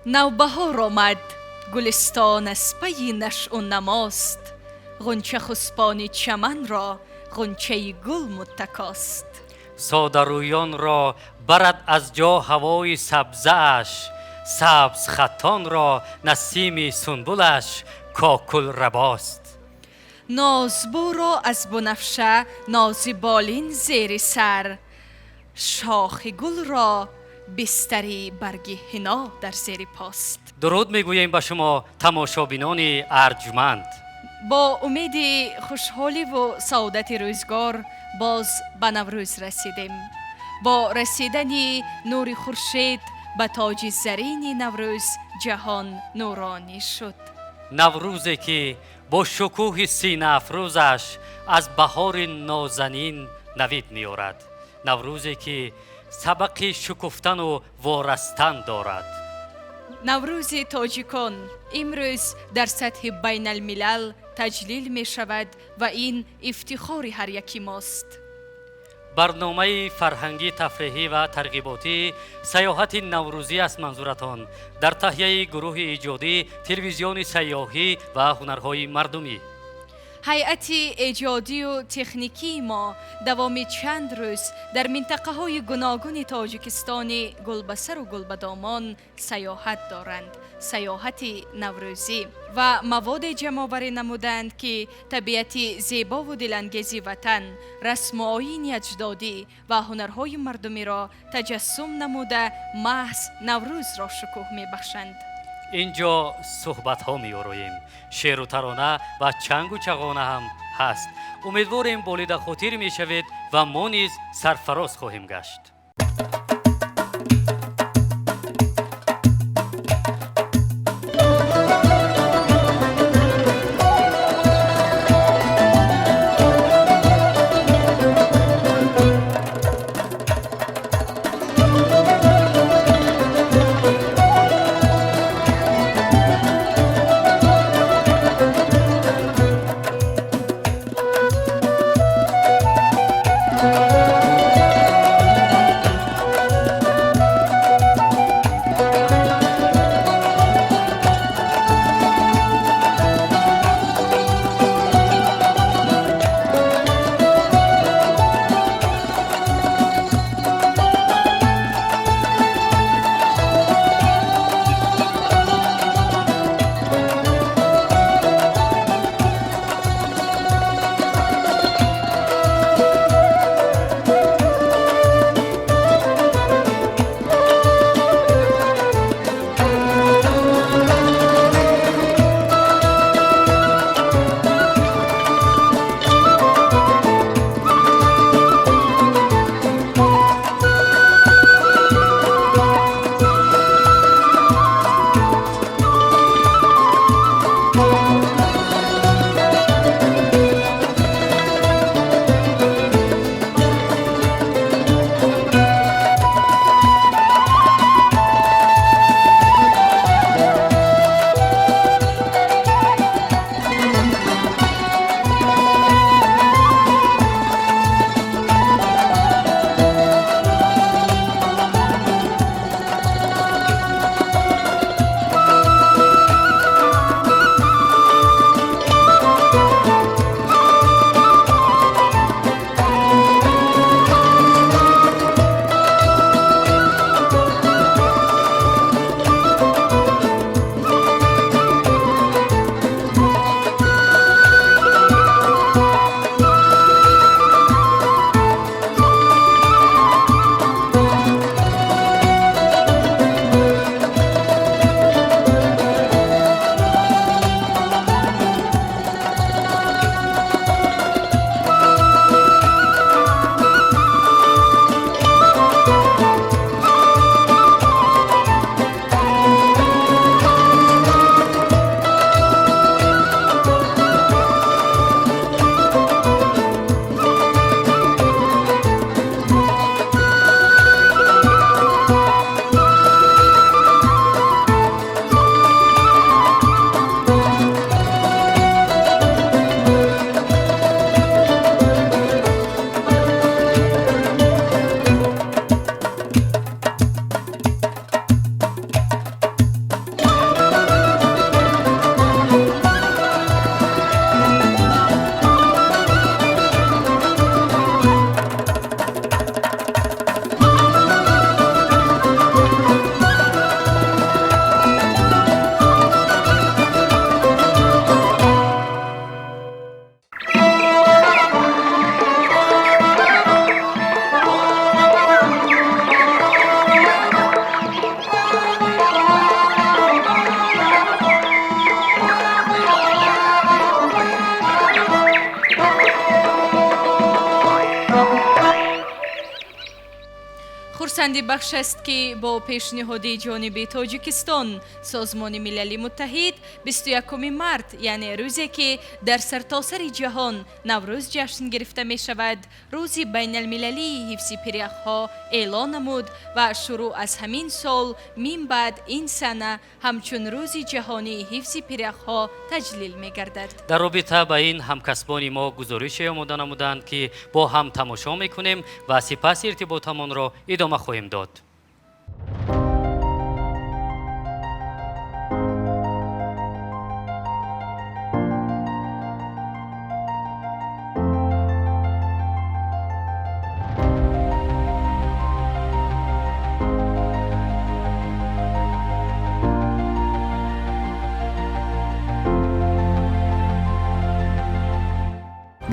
Навбаҳор омад, гулистон аз пайи нашъу намост, ғунча хусбони чаманро ғунчаи гул муттакост. Содарӯёнро барад аз ҷо ҳавои сабзааш, сабз хаттонро насими сунбулаш кокул рабост. Нозбӯро аз бунафша нози болин зери сар, шохи гулро бистари барги ҳино дар зери пост. Дуруд мегӯем ба шумо, тамошобинони арҷманд. Бо умеди хушҳоливу саодати рӯзгор боз ба Наврӯз расидем. Бо расидани нури хуршед ба тоҷи зарини Наврӯз ҷаҳон нуронӣ шуд. Наврӯзе ки бо шукӯҳи синаафрӯзаш аз баҳори нозанин навид меорад, Наврӯзе ки сабақи шукуфтану ворастан дорад. Наврӯзи тоҷикон имрӯз дар сатҳи байналмилал таҷлил мешавад ва ин ифтихори ҳар яки мост. Барномаи фарҳангӣ, тафриҳӣ ва тарғиботӣ «Саёҳати наврӯзӣ» аст манзуратон, дар таҳияи гурӯҳи эҷодӣ телевизиони сайёҳӣ ва ҳунарҳои мардумӣ. Ҳайати эҷодию техникии мо давоми чанд рӯз дар минтақаҳои гуногуни Тоҷикистони гулбасару гулбадомон саёҳат доранд, саёҳати наврӯзӣ, ва маводе ҷамъоварӣ намуданд, ки табиати зебову дилангези ватан, расму оини аҷдодӣ ва ҳунарҳои мардумиро таҷассум намуда, маҳз Наврӯзро шукӯҳ мебахшанд. Ин ҷо суҳбатҳо меороем, шеъру тарона ва чангу чағона ҳам ҳаст. Умедворем, болида хотир мешавед ва мо низ сарфароз хоҳем гашт. Хурсандибахш аст, ки бо пешниҳоди ҷониби Тоҷикистон Созмони Милали Муттаҳид 21 март, яъне рӯзе ки дар сартосари ҷаҳон Наврӯз ҷашн гирифта мешавад, Рӯзи байналмилалии ҳифзи пиряхҳо эълон намуд ва шурӯъ аз ҳамин сол мин баъд ин сана ҳамчун Рӯзи ҷаҳонии ҳифзи пиряхҳо таҷлил мегардад. Дар робита ба ин ҳамкасбони мо гузорише омода намуданд, ки бо ҳам тамошо мекунем ва сипас иртиботамонро идома хоҳем дод.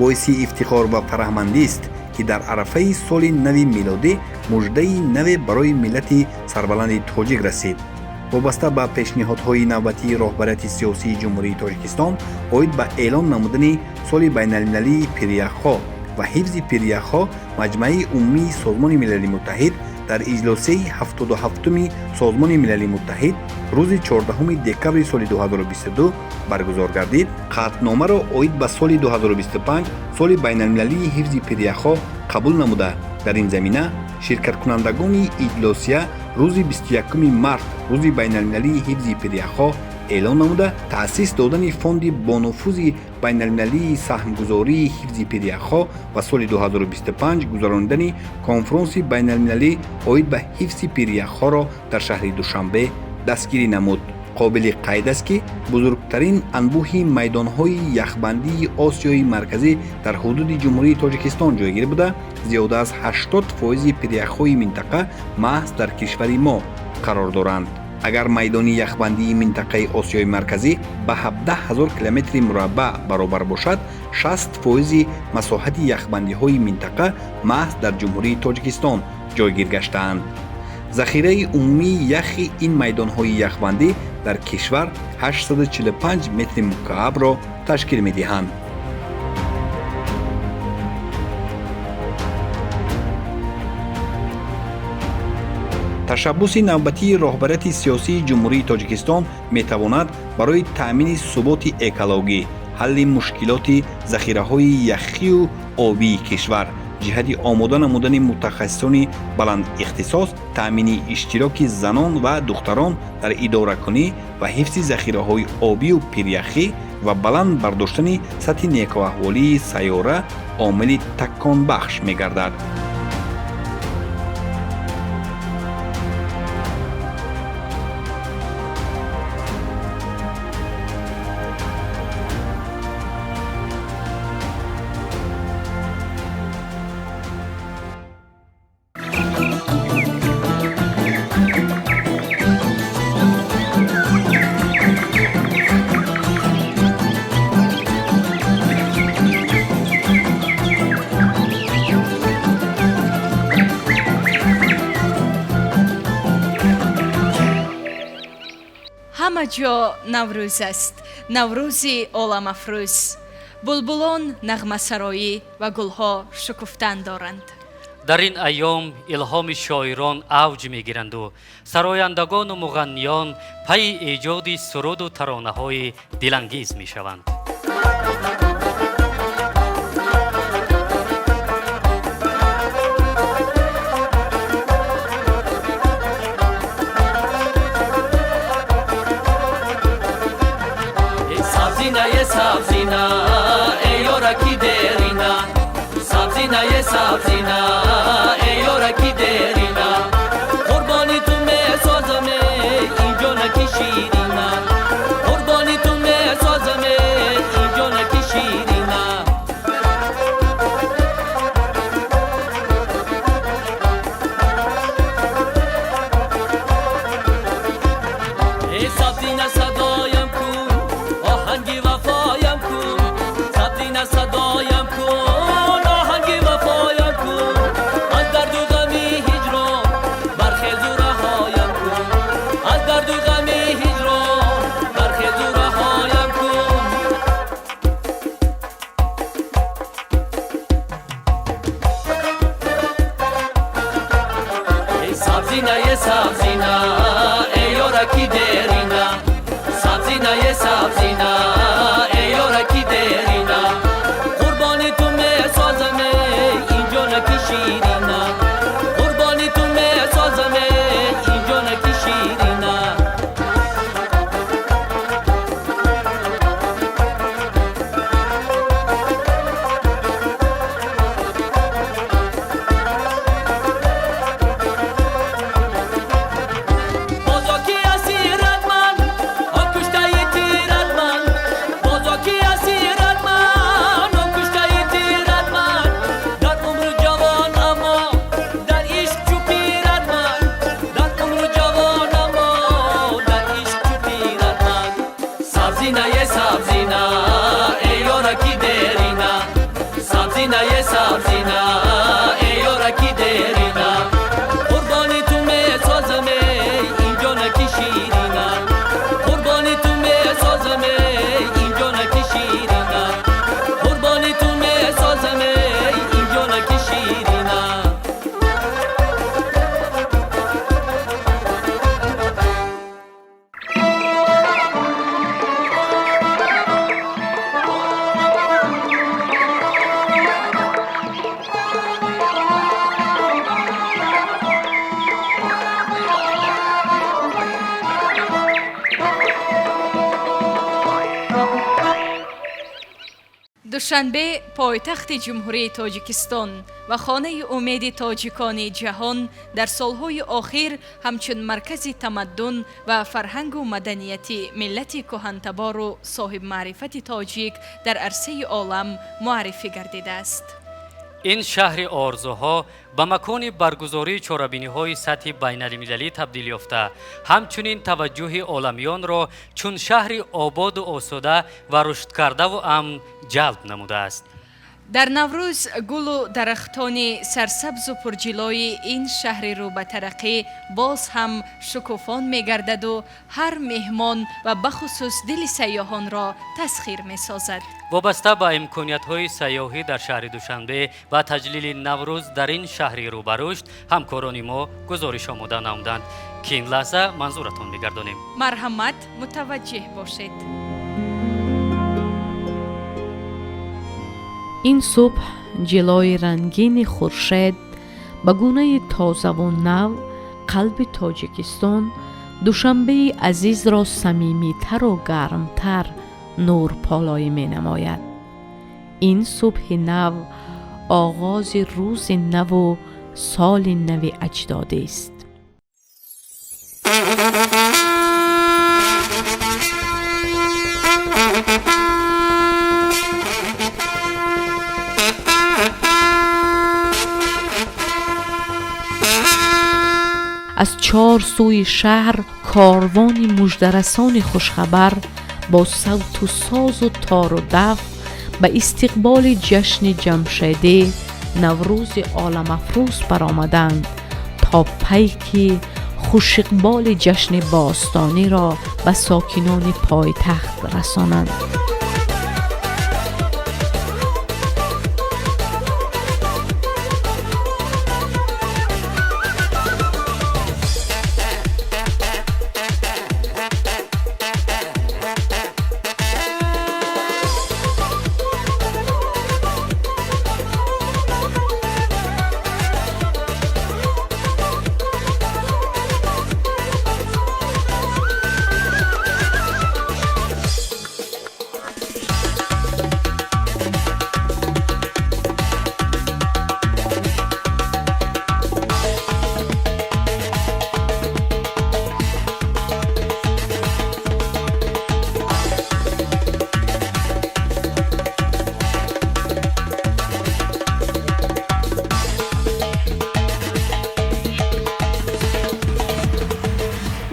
Боиси ифтихор ва фараҳмандист, ки дар арафаи соли нави милодӣ муждаи наве барои миллати сарбаланди тоҷик расид. Вобаста ба пешниҳодҳои навбатии роҳбарияти сиёсии Ҷумҳурии Тоҷикистон оид ба эълон намудани соли байналмилалии пиряхҳо ва ҳифзи пиряхҳо, Маҷмааи Умумии Созмони Милали Муттаҳид дар иҷлосияи 77-уми Созмони Милали Муттаҳид рӯзи 14 декабри соли 2022 баргузор гардид, қатъномаро оид ба соли 2025 соли байналмилалии ҳифзи пиряхҳо қабул намуда, дар ин замина ширкаткунандагони иҷлосия рӯзи 21 март рӯзи байналмилалии ҳифзи пиряхҳо эълон намуда, таъсис додани фонди бонуфузи байналмилалии саҳмгузории ҳифзи пиряхҳо ва соли 2025 гузаронидани конфронси байналмилалӣ оид ба ҳифзи пиряхҳоро дар шаҳри Душанбе дастгирӣ намуд. Қобили қайд аст, ки бузургтарин анбӯҳи майдонҳои яхбандии Осиёи Марказӣ дар ҳудуди Ҷумҳурии Тоҷикистон ҷойгир буда, зиёда аз 80 фоизи пиряхҳои минтақа маҳз дар кишвари мо қарор доранд. Агар майдони яхбандии минтақаи Осиёи Марказӣ ба 17 ҳазор километри мураббаъ баробар бошад, 60 фоизи масоҳати яхбандиҳои минтақа маҳз дар Ҷумҳурии Тоҷикистон ҷойгир гаштаанд. Захираи умумии яхи ин майдонҳои яхбандӣ дар кишвар 845 метри мукаабро ташкил медиҳанд. Ташаббуси навбатии роҳбарияти сиёсии Ҷумҳурии Тоҷикистон метавонад барои таъмини суботи экологӣ, ҳалли мушкилоти захираҳои яхию обии кишвар, ҷиҳати омода намудани мутахассисони баландихтисос, таъмини иштироки занон ва духтарон дар идоракунӣ ва ҳифзи захираҳои обию пиряхӣ ва баланд бардоштани сатҳи некӯаҳволии сайёра омили таконбахш мегардад. Ҳама ҷо Наврӯз аст, Наврӯзи оламафрӯз. Булбулон нағмасароӣ ва гулҳо шукуфтан доранд. Дар ин айём илҳоми шоирон авҷ мегиранду сарояндагону муғанниён пайи эҷоди суруду таронаҳои дилангез мешаванд. Сабзина, сабзина, эй ёраки дерина, сабзина, сабзина, эй ёраки дерина, қурбони ту месозам, ин ҷонаки ширина, қурбони ту месозам, ин ҷонаки ширина. Эй сабзина, садоям кун, оҳанги вафоям кун, сабзина, садоям кун, оҳанги вафоям кун, аз дарду ғами ҳиҷрон. ёраки дерина, сабзина е сабзина, эй ёраки дерина. Қурбони ту месозам, ин ҷонаки ширина, қурбони ту месозам, ин ҷонаки ширина. Бозоки асират ман, он куштаи тират ман, бозоки асират ман, он куштаи тират ман. Дар умру ҷавон аммо дар ишқ чу пират ман, дар умру ҷавон аммо дар ишқ чу пират ман. Сабзина е сабзина, эй ёраки дерина, сабзина е сабзина, эй ёраки дерина. Қурбони ту месозам, ин ҷонаки ширина, қурбони ту месозам, ин ҷонаки ширина, қурбони ту месозам, ин ҷонаки ширина. Душанбе, пойтахти Ҷумҳурии Тоҷикистон ва хонаи умеди тоҷикони ҷаҳон, дар солҳои охир ҳамчун маркази тамаддун ва фарҳангу маданияти миллати кӯҳантабору соҳибмаърифати тоҷик дар арсаи олам муаррифӣ гардидааст. Ин шаҳри орзуҳо ба макони баргузории чорабиниҳои сатҳи байналмилалӣ табдил ёфта, ҳамчунин таваҷҷӯҳи оламиёнро чун шаҳри ободу осуда ва рушдкардаву амн ҷалб намудааст. Дар Наврӯз гулу дарахтони сарсабзу пурҷилои ин шаҳри рӯ ба тараққӣ боз ҳам шукуфон мегардаду ҳар меҳмон ва бахусус дили сайёҳонро тасхир месозад. Вобаста ба имкониятҳои сайёҳӣ дар шаҳри Душанбе ва таҷлили Наврӯз дар ин шаҳри рӯбарушд ҳамкорони мо гузориш омода намуданд, ки ин лаҳза манзуратон мегардонем. Марҳамат, мутаваҷҷеҳ бошед. Ин субҳ ҷилои рангини хуршед ба гунаи тозаву нав қалби Тоҷикистон, Душанбеи азизро самимитару гармтар нурполоӣ менамояд. Ин субҳи нав оғози рӯзи наву соли нави аҷдодист. Аз чор сӯи шаҳр корвони муждарасони хушхабар бо савту созу тору даф ба истиқболи ҷашни ҷамшедӣ, Наврӯзи оламафрӯз баромаданд, то пайки хушиқболи ҷашни бостониро ба сокинони пойтахт расонанд.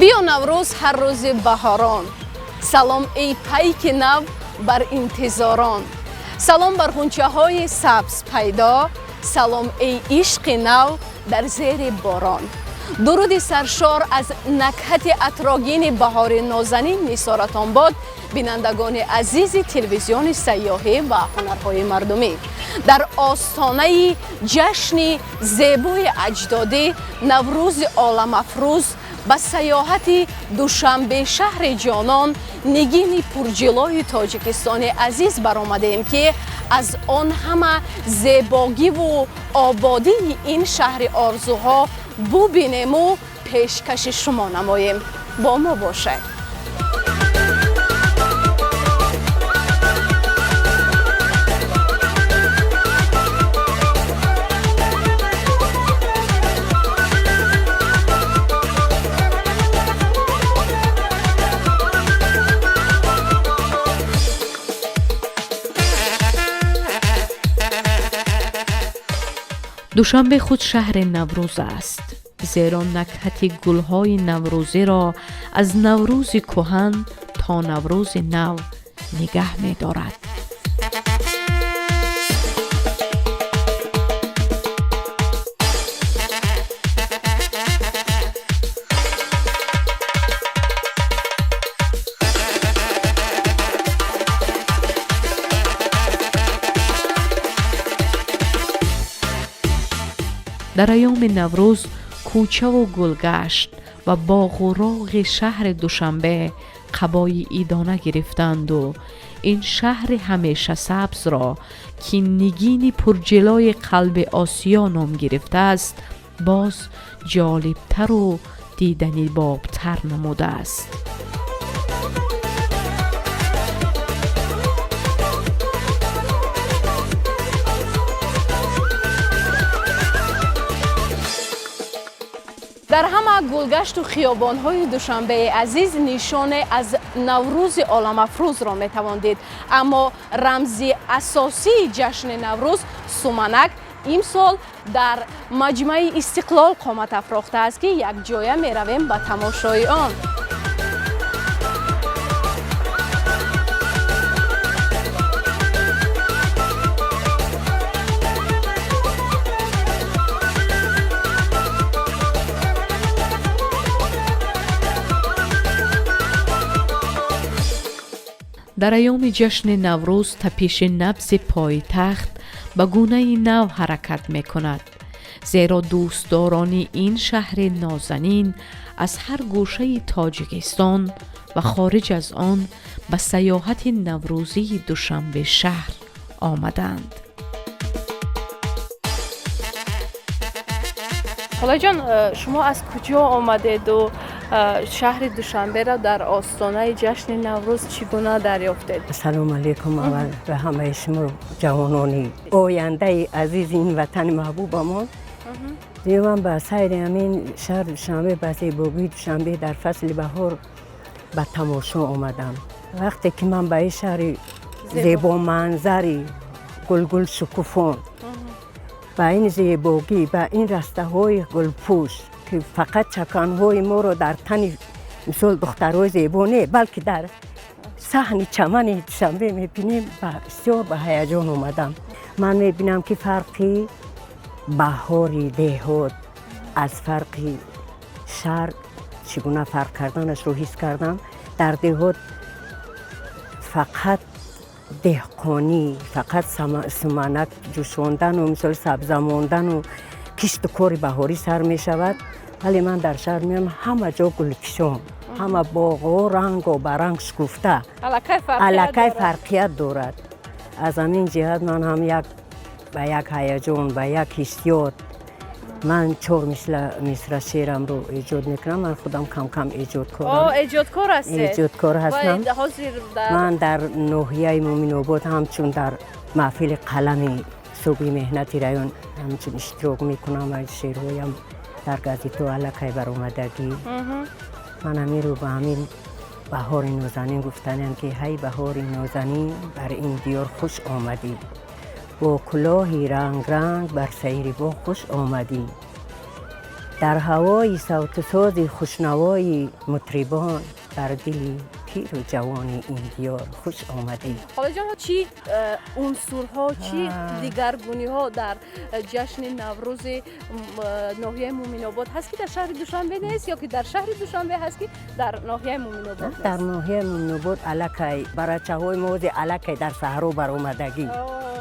Биё, Наврӯз, ҳар рӯзи баҳорон. Салом, эй пайки нав бар интизорон. Салом бар ғунчаҳои сабз пайдо. Салом, эй ишқи нав дар зери борон. Дуруди саршор аз накҳати атрогини баҳори нозанин нисоратон бод, бинандагони азизи телевизиони сайёҳӣ ва ҳунарҳои мардумӣ. Дар остонаи ҷашни зебои аҷдодӣ, Наврӯзи оламафрӯз, Ба сайёҳати Душанбе шаҳри ҷонон, нигини пурҷилои Тоҷикистони азиз баромадем, ки аз он ҳама зебогиву ободии ин шаҳри орзуҳо бубинему пешкаши шумо намоем. Бо мо бошед. Душанбе худ шаҳри Наврӯз аст, зеро накҳати гулҳои наврӯзиро аз Наврӯзи кӯҳан то Наврӯзи нав нигаҳ медорад. Дар айёми Наврӯз кӯчаву гулгашт ва боғу роғи шаҳри Душанбе қабои идона гирифтанду ин шаҳри ҳамешасабзро, ки нигини пурҷилои қалби Осиё ном гирифтааст, боз ҷолибтару диданибобтар намудааст. Дар ҳама гулгашту хиёбонҳои Душанбеи азиз нишоне аз Наврӯзи оламафрӯзро метавон дид, аммо рамзи асосии ҷашни Наврӯз, суманак, имсол дар маҷмаи Истиқлол қомат афрохтааст, ки якҷоя меравем ба тамошои он. Дар айёми ҷашни Наврӯз тапиши набзи пойтахт ба гунаи нав ҳаракат мекунад, зеро дӯстдорони ин шаҳри нозанин аз ҳар гӯшаи Тоҷикистон ва хориҷ аз он ба сайёҳати наврӯзии Душанбе шаҳр омаданд. Холаҷон, шумо аз куҷо омадеду шаҳри Душанберо дар остонаи ҷашни Наврӯз чӣ гуна дарёфтед? Ассалому алайкум аввал ба ҳамаи шумо, ҷавонони ояндаи азизи ин ватани маҳбубамон. Ман ба сайри ҳамин шаҳри Душанбе, ба зебогии Душанбе дар фасли баҳор ба тамошо омадам. Вақте ки ман ба ин шаҳри зебоманзари гулгул шукуфон, ба ин зебогӣ, ба ин растаҳои гулпӯш, ки фақат чаканҳои моро дар тани мисол духтарҳои зебо не, балки дар саҳни чамани Душанбе мебинем, бисёр ба ҳаяҷон омадам. Ман мебинам, ки фарқи баҳори деҳот аз фарқи шаҳр чӣ гуна фарқ карданашро ҳис кардам. Дар деҳот фақат деҳқонӣ, фақат суманак ҷӯшондану мисол сабза мондану кишту кори баҳорӣ сар мешавад, вале ман дар шаҳр меоям, ҳама ҷо гулкишон, ҳама боғҳо рангу баранг шукуфта, аллакай фарқият дорад. Аз ҳамин ҷиҳат ман ҳам як ба як ҳаяҷон, ба як ҳиссиёт ман чор мисра шеърамро эҷод мекунам. Ман худам кам-кам эҷодкорам. Эҷодкор ҳастед? Эҷодкор ҳастам. Ман дар ноҳияи Муъминобод ҳамчун дар маҳфили қалами субҳи меҳнати район ҳамчун иштирок мекунам ва шеърҳоям дар газетҳо аллакай баромадагӣ. Ман ҳаминро ба ҳамин баҳори нозанин гуфтанем, ки ҳай баҳори нозанин, бар ин диёр хуш омадӣ, бо кулоҳи рангранг бар сайри боғ хуш омадӣ, дар ҳавои савтусози хушнавои мутрибон бар дили пиру ҷавони ин диёр хуш омадӣ. Холаҷон, чӣ унсурҳо, чӣ дигаргуниҳо дар ҷашни Наврӯзи ноҳияи Муъминобод ҳаст, ки дар шаҳри Душанбе нест, ё ки дар шаҳри Душанбе ҳаст, ки дар ноҳияи Муъминобод нест? Дар ноҳияи Муъминобод аллакай барачаҳои мо аллакай дар саҳро баромадагӣ.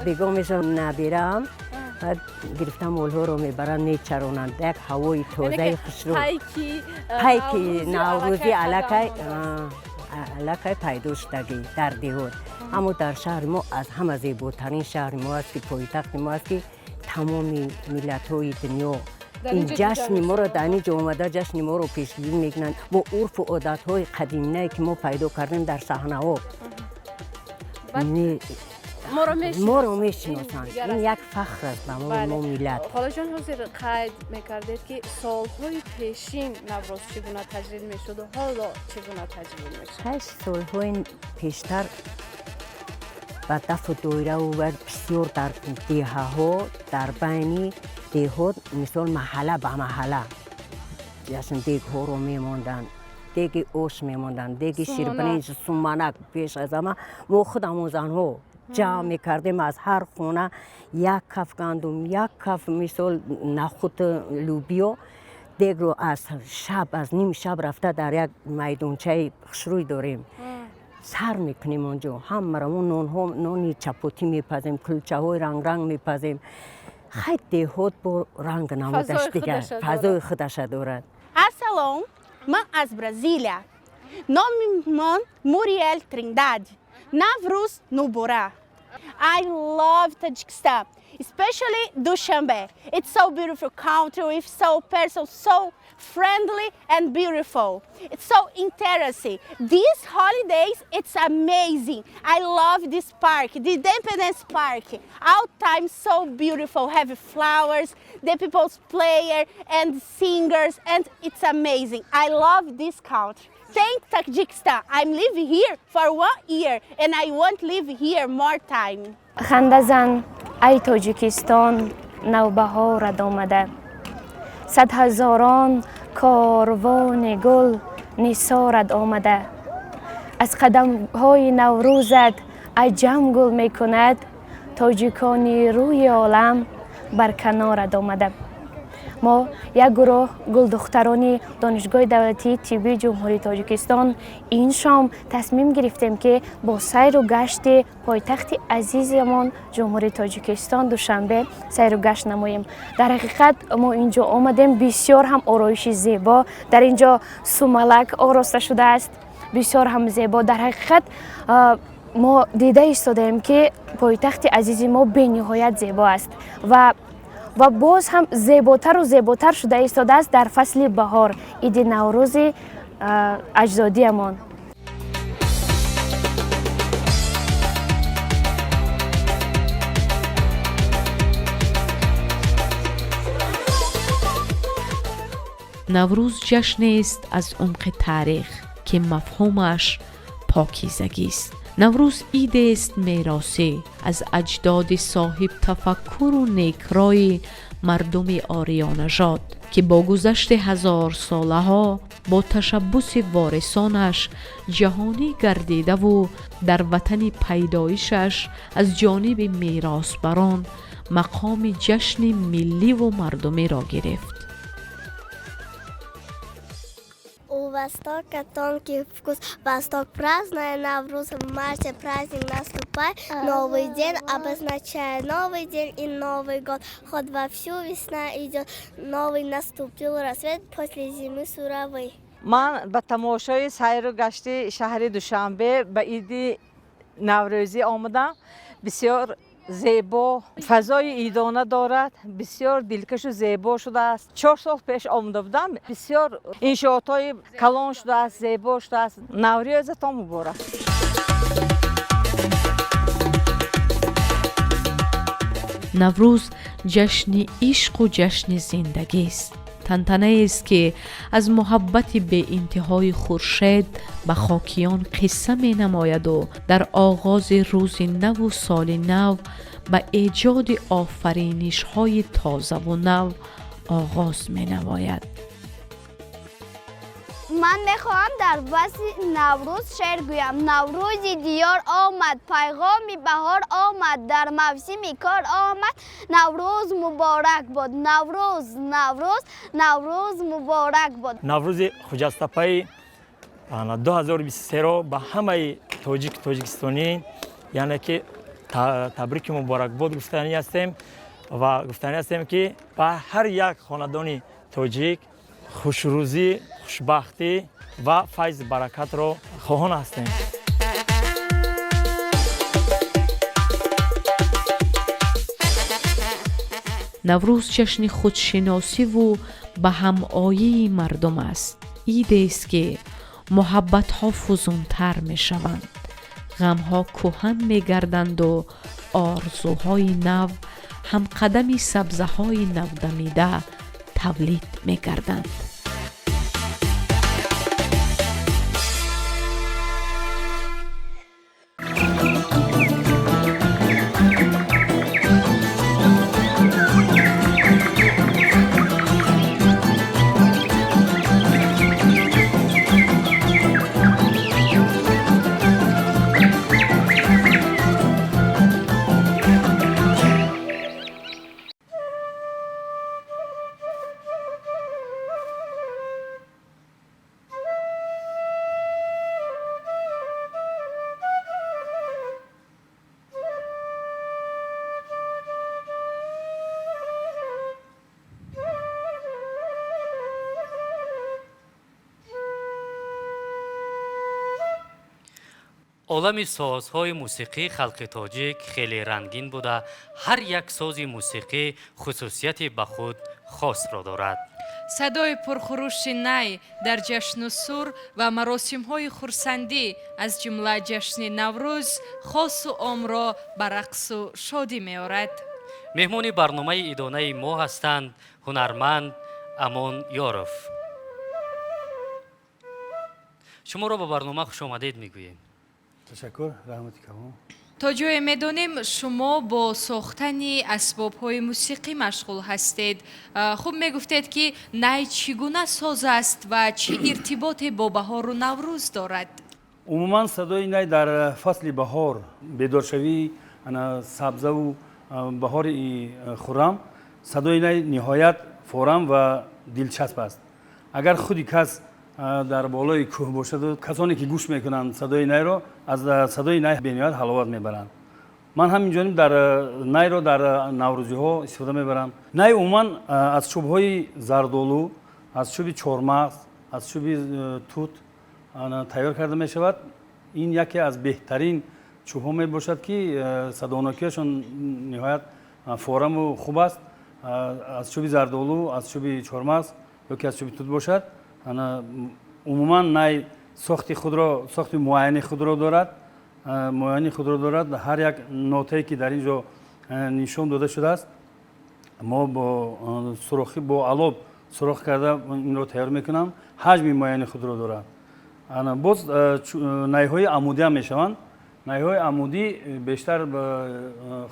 Бегоҳ мешавам, набирам Баъд гирифта молҳоро мебаранд, мечаронанд, як ҳавои тозаи хушрӯ, пайки наврӯзӣ аллакай пайдо шудагӣ дар деҳот. Аммо дар шаҳри мо аз ҳама зеботарин шаҳри мо аст, ки пойтахти мо аст, ки тамоми миллатҳои дунё ин ҷашни моро дар ин ҷо омада ҷашни моро пешгирӣ мекунанд бо урфу одатҳои қадиминае, ки мо пайдо кардем дар саҳнаҳо, моро мешиносанд. Ин як фахр аст ба мо миллат. Холаҷон, ҳозир қайд мекардед, ки солҳои пешин Наврӯз чӣ гуна таҷлил мешуду ҳоло чӣ гуна таҷлил мешавад? Солҳои пештар ба дафу доираву бисёр дар деҳаҳо, дар байни деҳот, мисол, маҳалла ба маҳалла ҷашн дегҳоро мемонданд, деги ош мемонданд, деги ширбиринҷ, суманак. Пеш аз ҳама мо худамон занҳо ҷамъ мекардем, аз ҳар хона як каф гандум, як каф, мисол, нахуд, лӯбиё. Дегро аз шаб, аз ними шаб рафта дар як майдончаи хушрӯй дорем, сар мекунем. Онҷо ҳамаро мо нонҳо, нони чапотӣ мепазем, кулчаҳои рангранг мепазем. Хай, деҳот бо ранг намудаш дигар фазои худаша дорад. Ассалом, ман аз Бразилия. Номи ман Муриел Триндаде. Наврӯз муборак. I love Tajikistan, especially Dushanbe. It's so beautiful country with so person so friendly and beautiful. It's so interesting. These holidays, it's amazing. I love this park, the Independence Park. All time so beautiful. Have flowers, the people's player and singers, and it's amazing. I love this country. Thank Tajikistan. I'm living here for one year and I want to live here more time. Хандазан, ай Тоҷикистон, навбаҳорат омада, садҳазорон корвони гул нисорат омада, аз қадамҳои наврӯзат аҷам гул мекунад, тоҷикони рӯи олам бар канорат омада. Мо як гурӯҳ гулдухтарони Донишгоҳи давлатии тиббии Ҷумҳурии Тоҷикистон ин шом тасмим гирифтем, ки бо сайру гашти пойтахти азизамон Ҷумҳурии Тоҷикистон, Душанбе, сайру гашт намоем. Дар ҳақиқат, мо ин ҷо омадем, бисёр ҳам ороиши зебо дар ин ҷо, сумалак ороста шудааст, бисёр ҳам зебо. Дар ҳақиқат, мо дида истодаем, ки пойтахти азизи мо бениҳоят зебо аст ва боз ҳам зеботару зеботар шуда истодааст дар фасли баҳор, иди Наврӯзи аҷдодиямон. Наврӯз ҷашнест аз умқи таърих, ки мафҳумаш покизагист. Наврӯз идест меросӣ аз аҷдоди соҳибтафаккуру некрои мардуми ориёнажод, ки бо гузашти ҳазорсолаҳо бо ташаббуси ворисонаш ҷаҳонӣ гардидаву дар ватани пайдоишаш аз ҷониби меросбарон мақоми ҷашни милливу мардумиро гирифт. У Востока тонкий вкус. Восток празднует Навруз. В марте праздник наступает. Новый день обозначает новый день и Новый год. Хоть вовсю весна идет. Новый наступил рассвет после зимы суровой. Ман ба тамошои сайру гашти шаҳри Душанбе ба иди наврӯзӣ омадам. Бисёр зебо, фазои идона дорад, бисёр дилкашу зебо шудааст. 4 сол пеш омада будам. Бисёр иншоотҳои калон шудааст, зебо шудааст. Наврӯзатон муборак! Наврӯз ҷашни ишқу ҷашни зиндагист, тантанаест, ки аз муҳаббати беинтиҳои хуршед ба хокиён қисса менамояду дар оғози рӯзи наву соли нав ба эҷоди офаринишҳои тозаву нав оғоз менамояд. Ман мехоҳам дар васфи Наврӯз шеър гӯям. Наврӯзи диёр омад, пайғоми баҳор омад, дар мавсими кор омад. Наврӯз муборак бод! Наврӯз, Наврӯз, Наврӯз муборак бод! Наврӯзи хуҷастапаи 2023-ро ба ҳамаи тоҷик, тоҷикистонӣ, яъне ки табрики муборакбод гуфтанӣ ҳастем. Ва гуфтанӣ ҳастем, ки ба ҳар як хонадони тоҷик хушрӯзӣ, хушбахтӣ ва файзу баракатро хоҳон ҳастем. Наврӯз ҷашни худшиносиву ба ҳамоии мардум аст. Идест, ки муҳаббатҳо фузунтар мешаванд, ғамҳо кӯҳан мегарданду орзуҳои нав ҳамқадами сабзаҳои навдамида тавлид мегарданд. Олами созҳои мусиқии халқи тоҷик хеле рангин буда, ҳар як сози мусиқӣ хусусияти ба худ хосро дорад. Садои пурхурӯши най дар ҷашну сур ва маросимҳои хурсандӣ, аз ҷумла ҷашни Наврӯз, хосу омро ба рақсу шодӣ меорад. Меҳмони барномаи идонаи мо ҳастанд ҳунарманд Амон Ёров. Шуморо ба барнома хушомадед мегӯем. Ташаккур, раҳмати калон. То ҷое медонем, шумо бо сохтани асбобҳои мусиқӣ машғул ҳастед. Хуб, мегуфтед, ки най чӣ гуна соз аст ва чӣ иртиботе бо баҳору Наврӯз дорад? Умуман, садои най дар фасли баҳор, бедоршавии сабзаву баҳори хуррам, садои най ниҳоят форам ва дилчасп аст. Агар худи кас дар болои кӯҳ бошаду касоне ки гӯш мекунанд садои найро, аз садои най бениҳоят ҳаловат мебаранд. Ман ҳамин ҷониб дар найро дар наврӯзиҳо истифода мебарам. Най умуман аз чӯбҳои зардолу, аз чӯби чормағз, аз чӯби тут тайёр карда мешавад. Ин яке аз беҳтарин чӯбҳо мебошад, ки садонокиашон ниҳоят фораму хуб аст. Аз чӯби зардолу, аз чӯби чормағз ё ки аз чӯби тут бошад. Умуман най сохти худро, сохти муайяни худро дорад, муайяни худро дорад. Ҳар як нотае ки дар ин ҷо нишон дода шудааст, мо бо сурохӣ, бо алоб сурох карда инро тайёр мекунам. Ҳаҷми муайяни худро дорад. Боз найҳои амудӣ ҳам мешаванд. Найҳои амудӣ бештар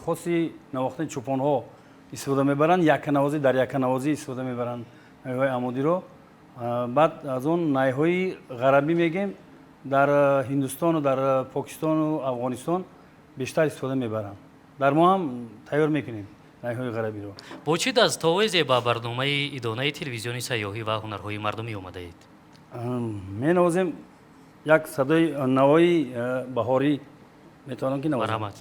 хоси навохтани чӯпонҳо истифода мебаранд, якканавозӣ, дар якканавозӣ истифода мебаранд найҳои амудиро. Баъд аз он найҳои ғарабӣ мегем, дар Ҳиндустону дар Покистону Афғонистон бештар истифода мебаранд. Дар мо ҳам тайёр мекунем найҳои ғарабиро. Бо чӣ дастовезе ба барномаи идонаи телевизиони сайёҳӣ ва ҳунарҳои мардумӣ омадаед? Менавозем як садои навои баҳорӣ, метавонам ки навозам. Марҳамат.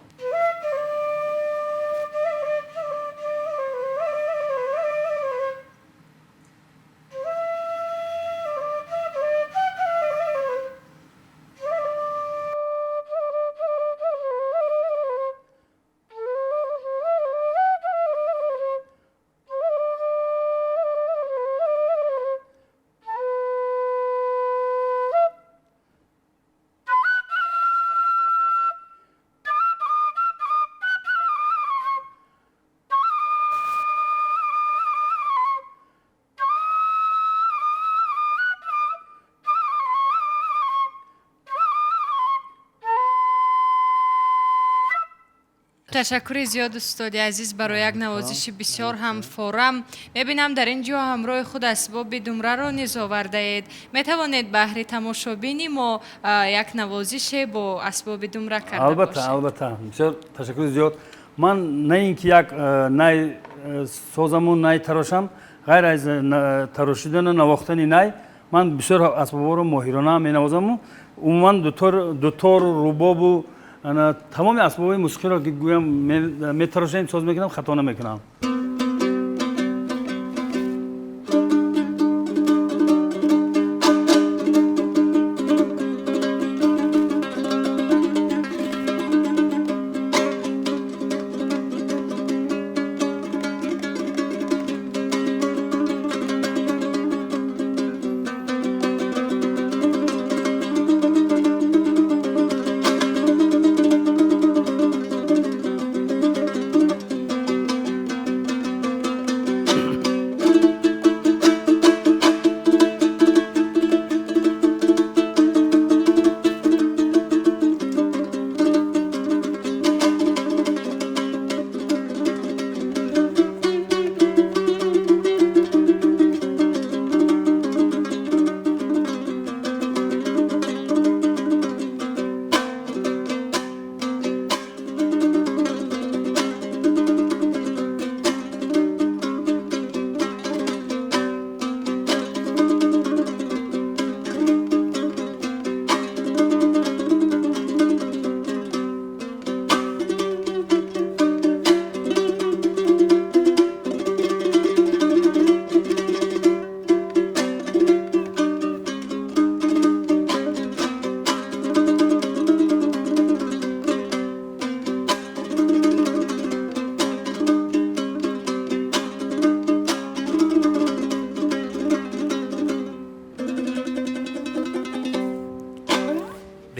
Ташаккури зиёд, устоди азиз, барои як навозиши бисёр ҳам форам. Мебинам, дар ин ҷо ҳамроҳи худ асбоби думраро низ овардаед. Метавонед баҳри тамошобини мо як навозише бо асбоби думра карда Албатта. бошед? Албатта, бисёр ташаккури зиёд. Ман на ин ки як най созаму най тарошам, ғайр аз тарошидану навохтани най, ман бисёр асбобҳоро моҳирона менавозаму умуман дутору рубобу Тамоми асбобҳои мусиқиро ки гӯям метарошем, соз мекунам, хато намекунам.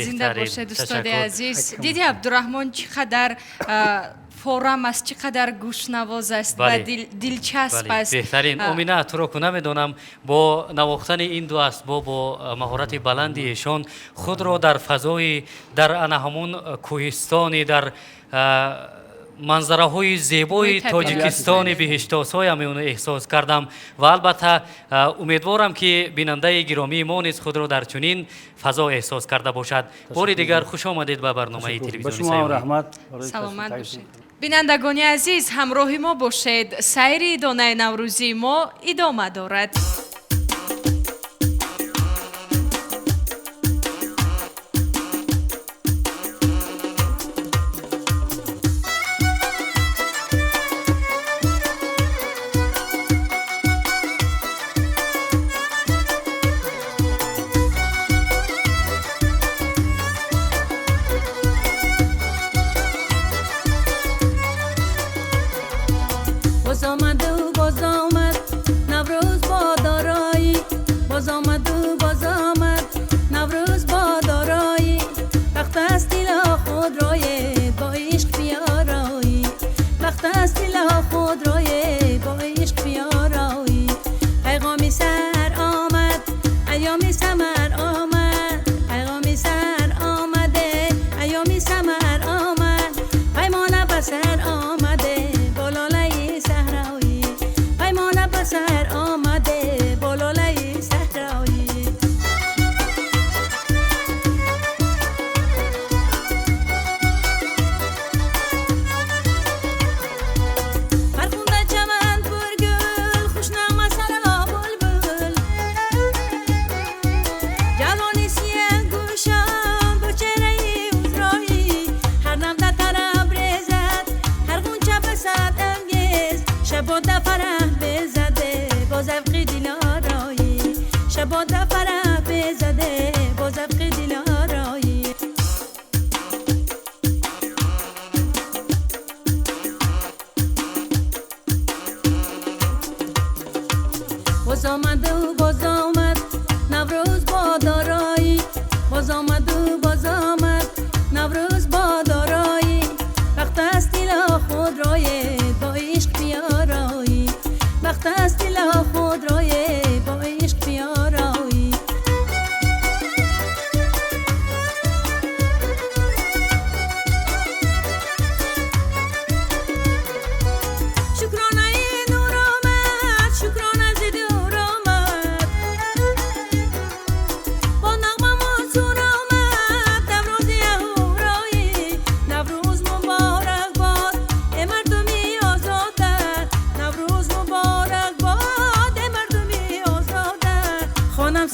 Зинда бошед, устоди азиз. Диди, Абдураҳмон, чӣ қадар форам аст, чӣ қадар гӯшнавоз аст ва дилчасп аст. Беҳтарин. Омина, туро ку намедонам, бо навохтани ин ду асбоб, бо маҳорати баланди эшон худро дар фазои, дар ана ҳамун кӯҳистони, дар манзараҳои зебои Тоҷикистони биҳиштосоям эҳсос кардам ва албатта умедворам, ки бинандаи гиромии мо низ худро дар чунин фазо эҳсос карда бошад. Бори дигар хуш омадед ба барномаи телевизиони. Саломат бошед. Бинандагони азиз, ҳамроҳи мо бошед, сайри идонаи наврӯзии мо идома дорад.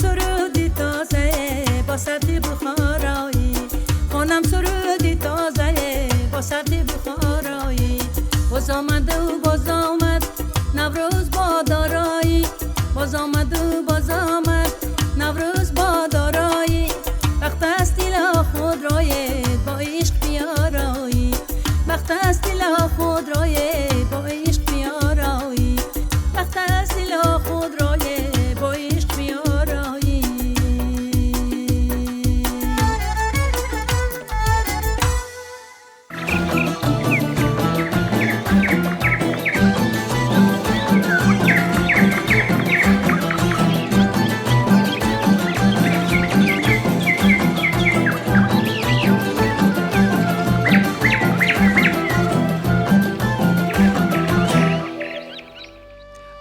Суруди тоза бо садди Бухороӣ, хонам суруди тоза. Боз омаду боз омад Наврӯз бо дороӣ, вақт аст дила худ роед бо ишқ биёроӣ, вақт аст дила худ роед бо ишқ биёроӣ, вақт аст дила худ роед бо ишқ биёроӣ.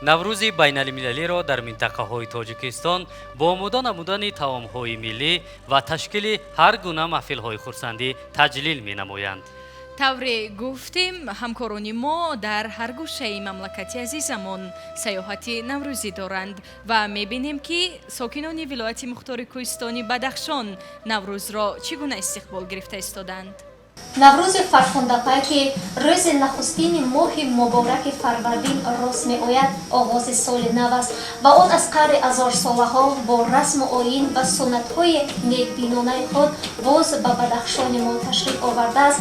Наврӯзи байналмилалиро дар минтақаҳои Тоҷикистон бо омода намудани таомҳои миллӣ ва ташкили ҳар гуна маҳфилҳои хурсандӣ таҷлил менамоянд. Тавре гуфтем, ҳамкорони мо дар ҳар гӯшаи мамлакати азизамон сайёҳати наврӯзӣ доранд ва мебинем, ки сокинони вилояти мухтори кӯҳистони Бадахшон Наврӯзро чӣ гуна истиқбол гирифта истоданд. Наврӯзи фархундапай, ки рӯзи нахустини моҳи мубораки фарвардин рост меояд, оғози соли нав аст ва он аз қарни ҳазорсолаҳо бо расму оин ва суннатҳои некбинонаи худ боз ба Бадахшони мо ташриф овардааст.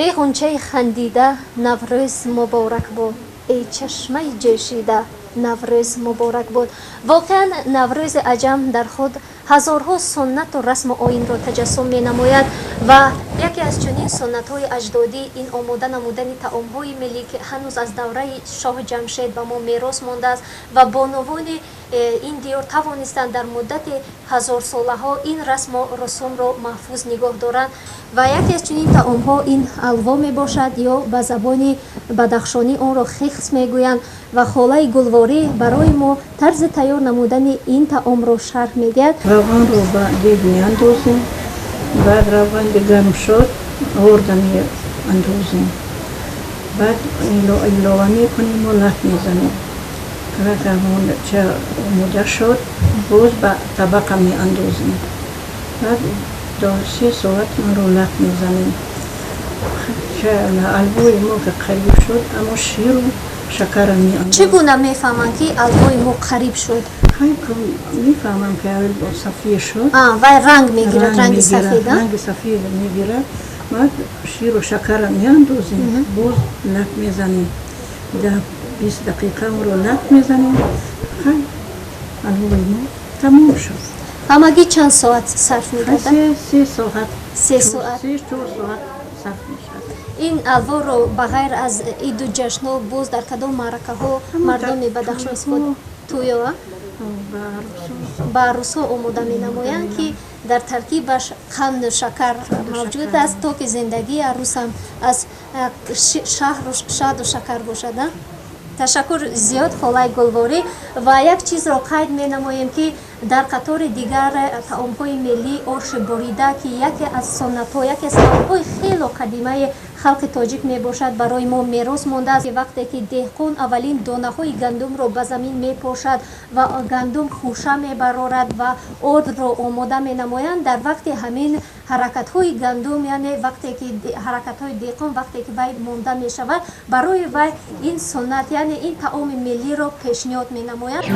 Эй ғунчаи хандида, Наврӯз муборак бод, эй чашмаи ҷӯшида, Наврӯз муборак бод. Воқеан, Наврӯзи аҷам дар худ ҳазорҳо суннату расму оинро таҷассум менамояд ва яке аз чунин суннатҳои аҷдодӣ ин омода намудани таомҳои миллӣ, ки ҳанӯз аз давраи шоҳ Ҷамшед ба мо мерос мондааст ва бонувони ин диёр тавонистанд дар муддати ҳазорсолаҳо ин расму русумро маҳфуз нигоҳ доранд. Ва яке аз чунин таомҳо ин алво мебошад, ё ба забони бадахшонӣ онро хихс мегӯянд ва холаи Гулворӣ барои мо тарзи тайёр намудани ин таомро шарҳ медиҳад. Равғанро ба дег меандозем, баъд равған гарм шуд, орда меандозем, баъд илова мекунем ва лат мезанем. Ча омода шуд, боз ба табақа меандозем, баъд 2-3 соат онро лат мезанем. Алвои мо ки қариб шуд, аммо ширу шакарро меандозем. Чӣ гуна мефаҳманд, ки алвои мо қариб шуд? Мефаҳмам, ки сафед шуд. Вай ранг мегирад, ранги сафед. Ранги сафед мегирад. Баъд ширу шакарро меандозем, боз лат мезанем, 10-20 дақиқа онро лат мезанем. Алвои мо тамом шуд. Ҳамагӣ чанд соат сарф мегардад? 3 соат. 3 соат. 3-4 соат сарф мешавад. Ин алворо ба ғайр аз иду ҷашнҳо боз дар кадом маъракаҳо мардуми Бадахшон истифода? Тӯё ба арӯсҳо омода менамоянд, ки дар таркибаш қанду шакар мавҷуд аст, то ки зиндагии арӯсам аз шаҳду шакар бошад. Ташаккур зиёд, холаи Гулворӣ. Ва як чизро қайд менамоем, ки дар қатори дигар таомҳои миллӣ оши бурида, ки яке аз суннатҳо, яке аз таомҳои хело қадимаи халқи тоҷик мебошад, барои мо мерос мондааст. Вақте ки деҳқон аввалин донаҳои гандумро ба замин мепошад ва гандум хӯша мебарорад ва ордро омода менамоянд, дар вақти ҳамин ҳаракатҳои гандум, яъне вақте ки ҳаракатҳои деҳқон, вақте ки вай монда мешавад, барои вай ин суннат, яъне ин таоми миллиро пешниҳод менамоянд.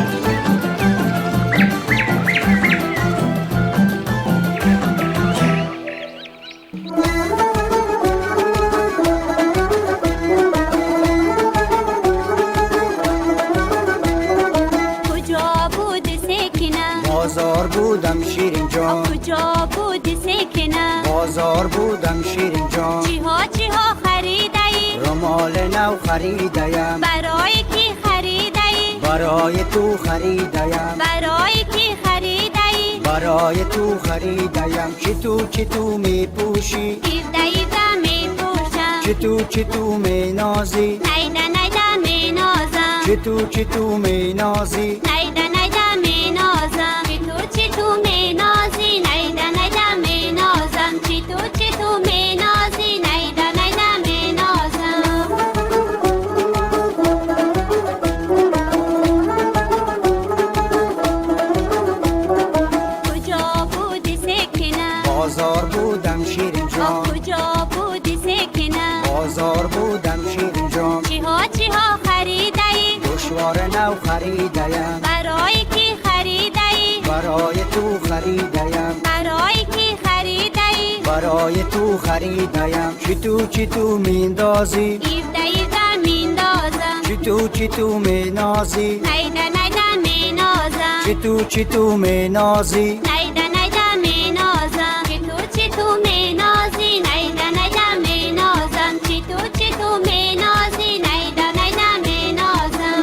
بازار بودم شیرین جان، کجا بودی سکنه؟ بازار بودم شیرین جان. چیها چیها خریده ای؟ رومال نو خریده ایم. برای کی خریده ای؟ برای تو خریده ایم. برای کی خریده ای؟ برای تو خریده ایم. چی تو چی تو می پوشی؟ ایده ایده می پوشم. چی تو چی تو می نازی؟ نیده نیده می نازم. چی تو چی تو می نازی؟ نیده نیده می نازم. چی تو چی تو می نازی؟ نیده نیده می نازم. چی تو چی تو می نازی؟ نیده نیده می نازم. کجا بودی سکنه؟ بازار بودم شیرین جان. کجا بودی سکنه؟ بازار بودم شیرین جان. چیها چیها خریده ای؟ گوشواره نو خریده ایم. برای کی خریده ای؟ برای تو خریده ایم. برای کی خریده ای؟ برای تو خریده ایم. چی تو چی تو میندازی؟ ایده ایده میندازم. چی تو چی تو مینازی؟ نیده نیده مینازم. چی تو چی تو مینازی؟ نیده نیده مینازم. چی تو چی تو مینازی؟ نیده نیده مینازم. چی تو چی تو مینازی؟ نیده نیده مینازم.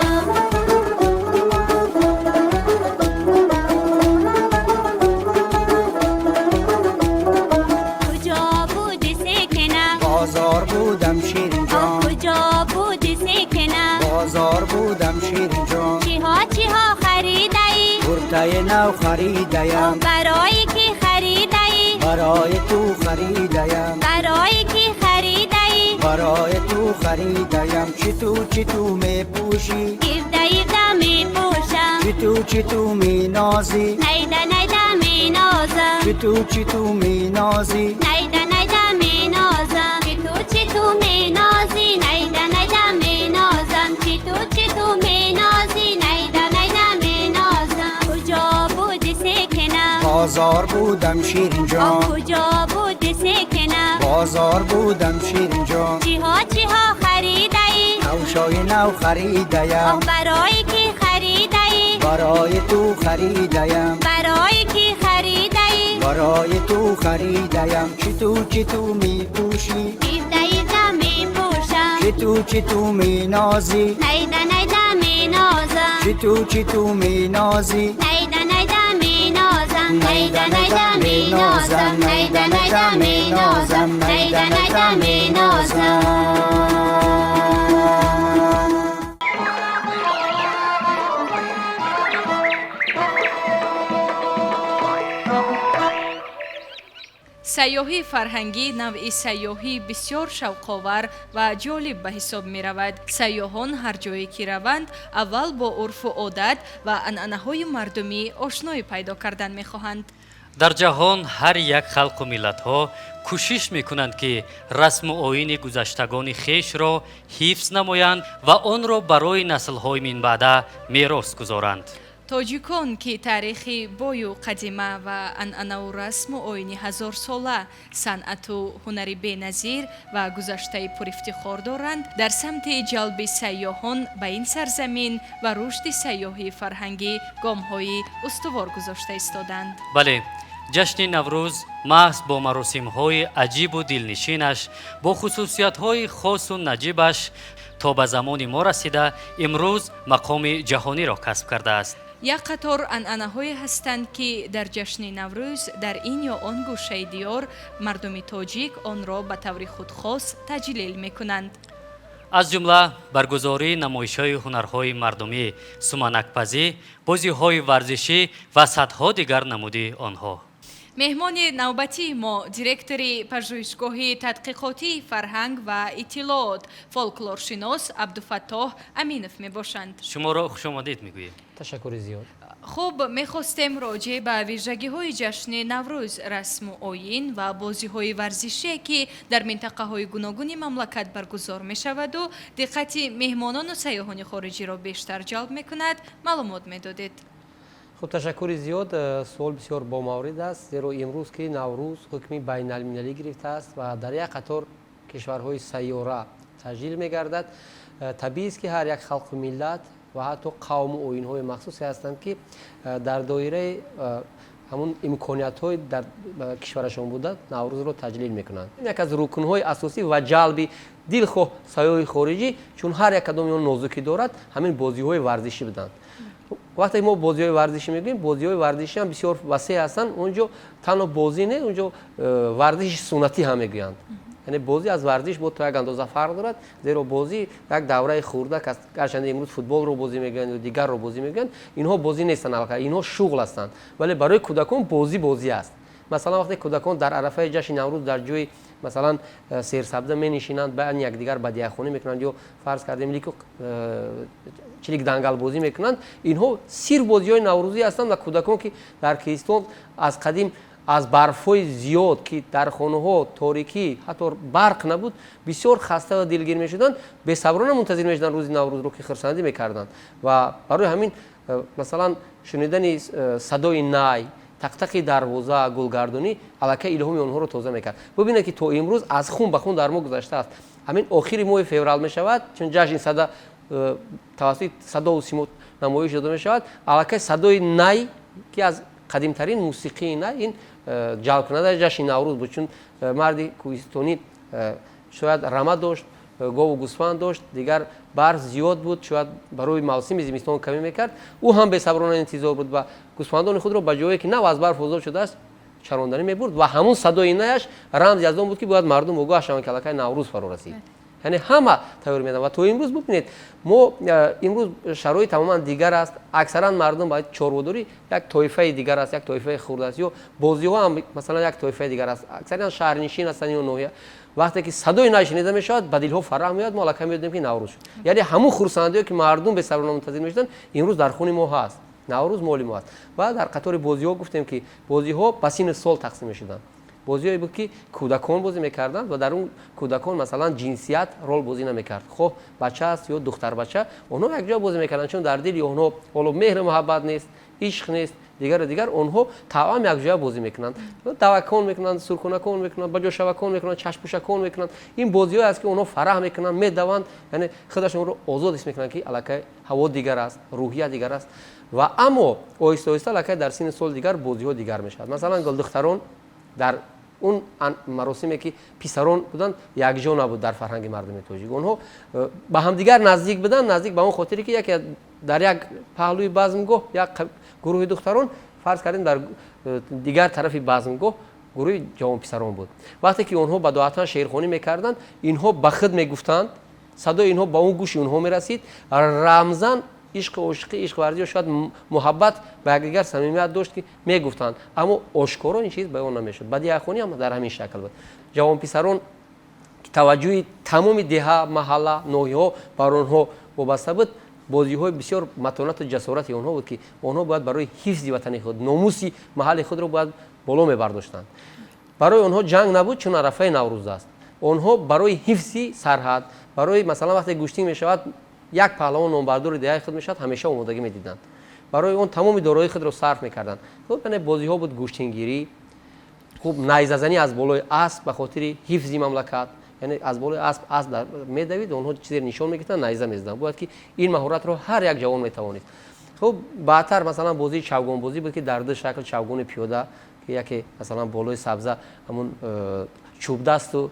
کجا بودی سکنه؟ بازار بودم شیرین جان. کجا بودی سکنه؟ بازار بودم شیرین جان. چیها چیها خریده ای؟ کرته نو خریده ایم. برای کی خریده ای؟ برای تو خریده ایم. برای کی خریده ای؟ برای تو خریده ایم. چی تو چی تو می پوشی؟ ایده ایده می پوشم. چی تو چی تو می نازی؟ نیده نیده می نازم. چی تو چی تو می نازی؟ نیده نیده می نازم. چی تو چی تو می نازی؟ نیده نیده می نازم. چی تو چی تو می نازی؟ نیده نیده می نازم. کجا بودی سکنه؟ بازار بودم شیرین جان. کجا بودی سکنه؟ بازار بودم شیرین جان. چیها چیها خریده ای؟ نوشای نو خریده ایم. برای کی خریده ای؟ برای تو خریده ایم. برای کی خریده ای؟ برای تو خریده ایم. چی تو چی تو می پوشی؟ ایده ایده می پوشم. چی تو چی تو می نازی؟ نیده نیده می نازم. چی تو چی تو می نازی؟ نیده نیده می نازم. نیده نیده می نازم. نیده نیده می نازم. نیده نیده می نازم. Сайёҳии фарҳангӣ навъи сайёҳии бисёр шавқовар ва ҷолиб ба ҳисоб меравад. Сайёҳон ҳар ҷое ки раванд, аввал бо урфу одат ва анъанаҳои мардумӣ ошноӣ пайдо кардан мехоҳанд. Дар ҷаҳон ҳар як халқу миллатҳо кӯшиш мекунанд, ки расму оини гузаштагони хешро ҳифз намоянд ва онро барои наслҳои минбаъда мерос гузоранд. Тоҷикон, ки таърихи бою қадима ва анъанаву расму оини ҳазорсола, санъату ҳунари беназир ва гузаштаи пурифтихор доранд, дар самти ҷалби сайёҳон ба ин сарзамин ва рушди сайёҳии фарҳангӣ гомҳои устувор гузошта истоданд. Бале, ҷашни Наврӯз маҳз бо маросимҳои аҷибу дилнишинаш, бо хусусиятҳои хосу наҷибаш то ба замони мо расида, имрӯз мақоми ҷаҳониро касб кардааст. Як қатор анъанаҳое ҳастанд, ки дар ҷашни Наврӯз дар ин ё он гӯшаи диёр мардуми тоҷик онро ба таври худхос таҷлил мекунанд. Аз ҷумла баргузории намоишҳои ҳунарҳои мардумӣ, суманакпазӣ, бозиҳои варзишӣ ва садҳо дигар намуди онҳо. Меҳмони навбатии мо директори пажӯҳишгоҳи тадқиқотии фарҳанг ва иттилоот, фолклоршинос Абдуфаттоҳ Аминов мебошанд. Шуморо хушомадед мегӯем. Ташаккури зиёд. Хуб, мехостем роҷеъ ба вижагиҳои ҷашни Наврӯз, расму оин ва бозиҳои варзишие, ки дар минтақаҳои гуногуни мамлакат баргузор мешаваду диққати меҳмонону сайёҳони хориҷиро бештар ҷалб мекунад, маълумот медодед. Хуб, ташаккури зиёд. Суол бисёр бомаврид аст, зеро имрӯз ки Наврӯз ҳукми байналмилалӣ гирифтааст ва дар як қатор кишварҳои сайёра таҷлил мегардад, табиист, ки ҳар як халқу миллат ва ҳатто қавму оинҳои махсусе ҳастанд, ки дар доираи ҳамун имкониятҳои дар кишварашон буда Наврӯзро таҷлил мекунанд. Як аз рукнҳои асосӣ ва ҷалби дилхоҳ сайёҳи хориҷӣ, чун ҳар як кадоми он нозукӣ дорад, ҳамин бозиҳои варзишӣ буданд. Вақте мо бозиҳои варзишӣ мегӯем, бозиҳои варзишӣ ҳам бисёр васеъ ҳастанд. Он ҷо танҳо бозӣ не, он ҷо варзиши суннатӣ ҳам мегӯянд. Яъне бозӣ аз варзиш бо то як андоза фарқ дорад, зеро бозӣ як давраи хурдак аст. Гарчанде имрӯз футболро бозӣ мегӯянд ё дигарро бозӣ мегӯянд, инҳо бозӣ нестанд, аллакай инҳо шуғл ҳастанд, вале барои кӯдакон бозӣ бозӣ аст. Масалан, вақте кӯдакон дар арафаи ҷашни Наврӯз дар ҷои, масалан, серсабза менишинанд, байни якдигар бадиахонӣ мекунанд ё, фарз кардем, лику чилик дангалбозӣ мекунанд, инҳо сирф бозиҳои наврӯзӣ ҳастанд. Ва кӯдакон, ки дар кӯҳистон аз қадим аз барфҳои зиёд, ки дар хонаҳо торикӣ, ҳатто барқ набуд, бисёр хаста ва дилгир мешуданд, бесаброна мунтазир мешуданд рӯзи Наврӯзро, ки хурсандӣ мекарданд. Ва барои ҳамин, масалан, шунидани садои най, тақтақи дарвоза, гулгардонӣ аллакай илҳоми онҳоро тоза мекард. Бубинед, ки то имрӯз аз хун ба хун дар мо гузаштааст. Ҳамин охири моҳи феврал мешавад, чун ҷашни сада тавассути садову симо намоиш дода мешавад, аллакай садои най, ки аз қадимтарин мусиқии най, ин ҷалбкунандаи ҷашни Наврӯз буд, чун марди кӯҳистонӣ шояд рама дошт, гову гӯсфанд дошт, дигар барф зиёд буд, шояд барои мавсими зимистон камӣ мекард. Ӯ ҳам бесаброна интизор буд ва гӯсфандони худро ба ҷое, ки нав аз барф озод шудааст, чаронданӣ мебурд. Ва ҳамун садои наяш рамзи аз он буд, ки бояд мардум огоҳ шаванд, ки аллакай Наврӯз фаро расид. Яъне ҳама тайёр меданд. Ва то имрӯз бубинед, мо имрӯз шароит тамоман дигар аст, аксаран мардум ба чорводорӣ як тоифаи дигар аст, як тоифаи хурд аст, ё бозиҳо ҳам, масалан, як тоифаи дигар аст, аксаран шаҳрнишин ҳастанд ё ноҳия. Вақте ки садои най шунида мешавад, ба дилҳо фараҳ меояд, мо аллакай медонем, ки Наврӯз шуд. Яъне ҳамун хурсандиҳое, ки мардум бесаброна мунтазир мешуданд, имрӯз дар хуни мо ҳаст. Наврӯз моли мо аст. Ва дар қатори бозиҳо гуфтем, ки бозиҳо ба синну сол тақсим мешуданд. Бозиҳое буд, ки кӯдакон бозӣ мекарданд ва дар он кӯдакон, масалан, ҷинсият рол бозӣ намекард, хоҳ бача аст ё духтарбача, онҳо якҷоя бозӣ мекарданд, чун дар дили онҳо ҳоло меҳру муҳаббат нест, ишқ нест, дигару дигар. Онҳо тавам якҷоя бозӣ мекунанд, давакон мекунанд, сурхунакон мекунанд, баҷошавакон мекунанд, чашмпӯшакон мекунанд. Ин бозиҳое аст, ки онҳо фараҳ мекунанд, медаванд, яъне худашонро озод ҳис мекунанд, ки аллакай ҳаво дигар аст, рӯҳия дигар аст. Ва аммо оҳиста оҳиста аллакай дар синни сол дигар бозиҳо дигар мешавад. Масалан, гулдухтарон дар он маросиме, ки писарон буданд, якҷо набуд. Дар фарҳанги мардуми тоҷик онҳо ба ҳамдигар наздик буданд, наздик ба он хотире, ки яке дар як паҳлӯи базмгоҳ як гурӯҳи духтарон, фарз кардем, дар дигар тарафи базмгоҳ гурӯҳи ҷавонписарон буд. Вақте ки онҳо ба дуатан шеърхонӣ мекарданд, инҳо ба худ мегуфтанд, садои инҳо ба он гӯши онҳо мерасид. Рамзан ишқу ошиқӣ, ишқварзиё, шояд муҳаббат ба якдигар, самимият дошт, ки мегуфтанд, аммо ошкоро ин чиз баён намешуд. Бадиахонӣ ҳам дар ҳамин шакл буд. Ҷавонписарон, таваҷҷӯҳи тамоми деҳа, маҳалла, ноҳияҳо бар онҳо вобаста буд. Бозиҳои бисёр матонату ҷасорати онҳо буд, ки онҳо бояд барои ҳифзи ватани худ номуси маҳалли худро бояд боло мебардоштанд. Барои онҳо ҷанг набуд, чун арафаи Наврӯз аст. Онҳо барои ҳифзи сарҳад, барои, масалан, вақте гӯштин мешавад, як паҳлавон номбардори деҳаи худ мешавад, ҳамеша омодагӣ медиданд, барои он тамоми дорои худро сарф мекарданд. Хуб, яъне бозиҳо буд: гӯштингирӣ, хуб, найзазанӣ аз болои асп ба хотири ҳифзи мамлакат, яъне аз болои асп асп медавид, онҳо чизе нишон мегирифтанд, найза мезаданд. Бояд ки ин маҳоратро ҳар як ҷавон метавонист. Хуб, баъдтар, масалан, бозии чавгонбозӣ буд, ки дар ду шакл: чавгони пиёда Ки яке, масалан, болои сабза ҳамун чӯбдасту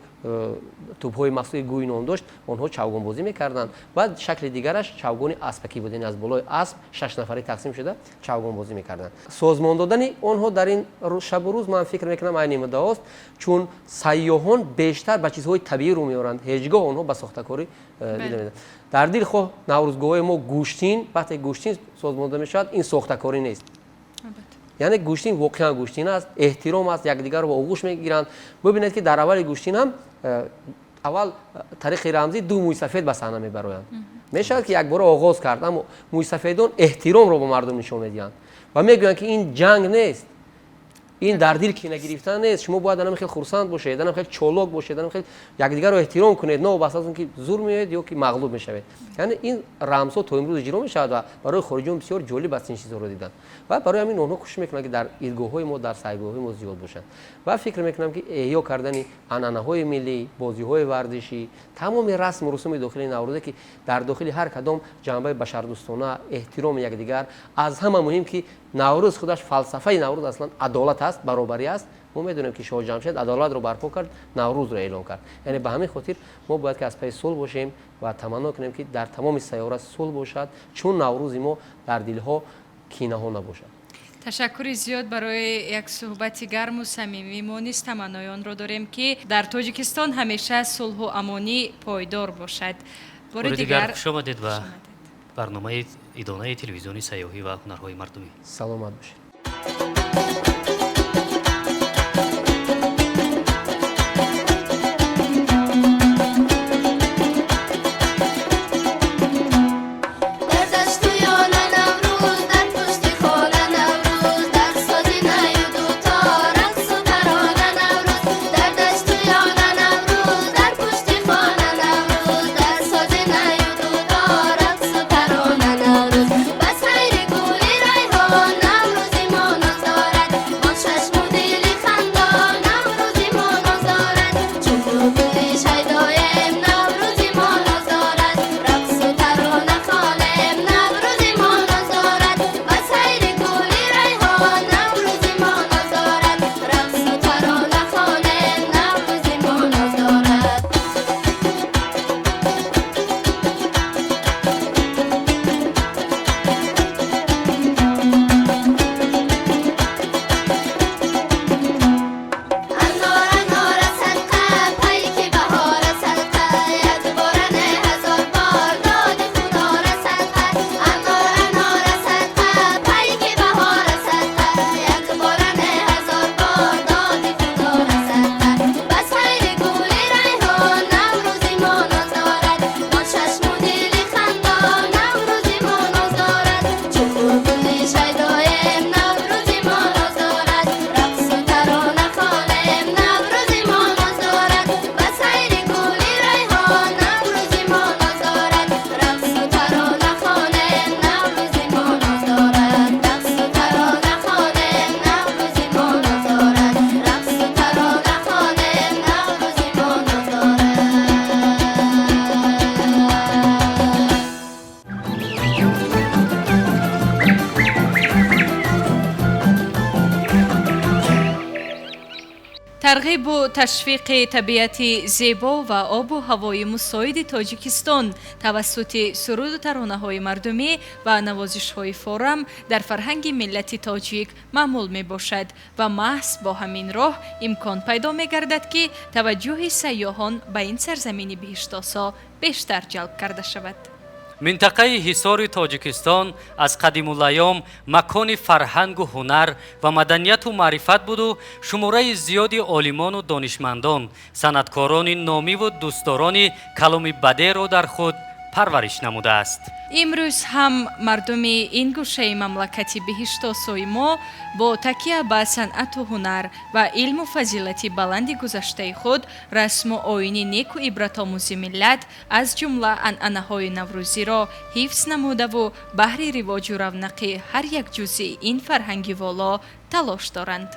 тӯбҳои махсуси гӯй ном дошт, онҳо чавгонбозӣ мекарданд. Ва шакли дигараш чавгони аспакӣ буд, яъне аз болои асп шашнафарӣ тақсим шуда чавгонбозӣ мекарданд. Созмон додани онҳо дар ин шабу рӯз, ман фикр мекунам, айни муддаост, чун сайёҳон бештар ба чизҳои табиӣ рӯ меоранд, ҳеҷ гоҳ онҳо ба сохтакорӣ дида намедиҳанд. Дар дилхоҳ наврӯзгоҳҳои мо гӯштин, вақте гӯштин созмон дода мешавад, ин сохтакорӣ нест, яъне гӯштин воқеан гӯштин аст, эҳтиром аст, якдигарро ба оғӯш мегиранд. Бибинед, ки дар аввали гӯштин ҳам аввал тариқи рамзӣ ду мӯйсафед ба саҳна мебароянд. Мешавад, ки якбора оғоз кард, аммо мӯйсафедон эҳтиромро ба мардум нишон медиҳанд ва мегӯянд, ки ин ҷанг нест, ин дар дил кина гирифтан нест, шумо бояд анам хел хурсанд бошед, анам хел чолок бошед, анам хел якдигарро эҳтиром кунед, новобаста аз он ки зур меоед ё ки мағлуб мешавед. Яъне ин рамзҳо то имрӯз иҷро мешавад ва барои хориҷиён бисёр ҷолиб аст ин чизҳоро дидан. Ва барои ҳамин онҳо кӯшиш мекунанд, ки дар идгоҳҳои мо, дар сайргоҳҳои мо зиёд бошанд. Ва фикр мекунам, ки эҳё кардани анъанаҳои миллӣ, бозиҳои варзишӣ, тамоми расму русуми дохили наврӯзе, ки дар дохили ҳар кадом ҷанбаи башардӯстона, эҳтироми якдигар, аз ҳама муҳим, ки наврӯз худаш, фалсафаи наврӯз аслан адолат аст, баробарӣ аст. Мо медонем, ки шоҳ Ҷамшед адолатро барпо кард, наврӯзро эълон кард. Яъне ба ҳамин хотир мо бояд, ки аз пайи сулҳ бошем ва таманно кунем, ки дар тамоми сайёра сулҳ бошад, чун наврӯзи мо дар дилҳо кинаҳо набошад. Ташаккури зиёд барои як суҳбати гарму самимӣ. Мо низ таманнои онро дорем, ки дар Тоҷикистон ҳамеша сулҳу амонӣ пойдор бошад. Бори дигар хуш омадед ба барномаи идонаи телевизиони сайёҳӣ ва ҳунарҳои мардумӣ. Саломат бошед. Тарғибу ташвиқи табиати зебо ва обу ҳавои мусоиди Тоҷикистон тавассути суруду таронаҳои мардумӣ ва навозишҳои форам дар фарҳанги миллати тоҷик маъмул мебошад ва маҳз бо ҳамин роҳ имкон пайдо мегардад, ки таваҷҷӯҳи сайёҳон ба ин сарзамини биҳиштосо бештар ҷалб карда шавад. Минтақаи Ҳисори Тоҷикистон аз қадимулайём макони фарҳангу ҳунар ва маданияту маърифат буду шумораи зиёди олимону донишмандон, санъаткорони номиву дӯстдорони каломи бадеъро дар худ парвариш намудааст. Имрӯз ҳам мардуми ин гӯшаи мамлакати биҳиштосои мо бо такя ба санъату ҳунар ва илму фазилати баланди гузаштаи худ, расму оини неку ибратомӯзи миллат, аз ҷумла анъанаҳои наврӯзиро ҳифз намудаву баҳри ривоҷу равнақи ҳар як ҷузъи ин фарҳанги воло талош доранд.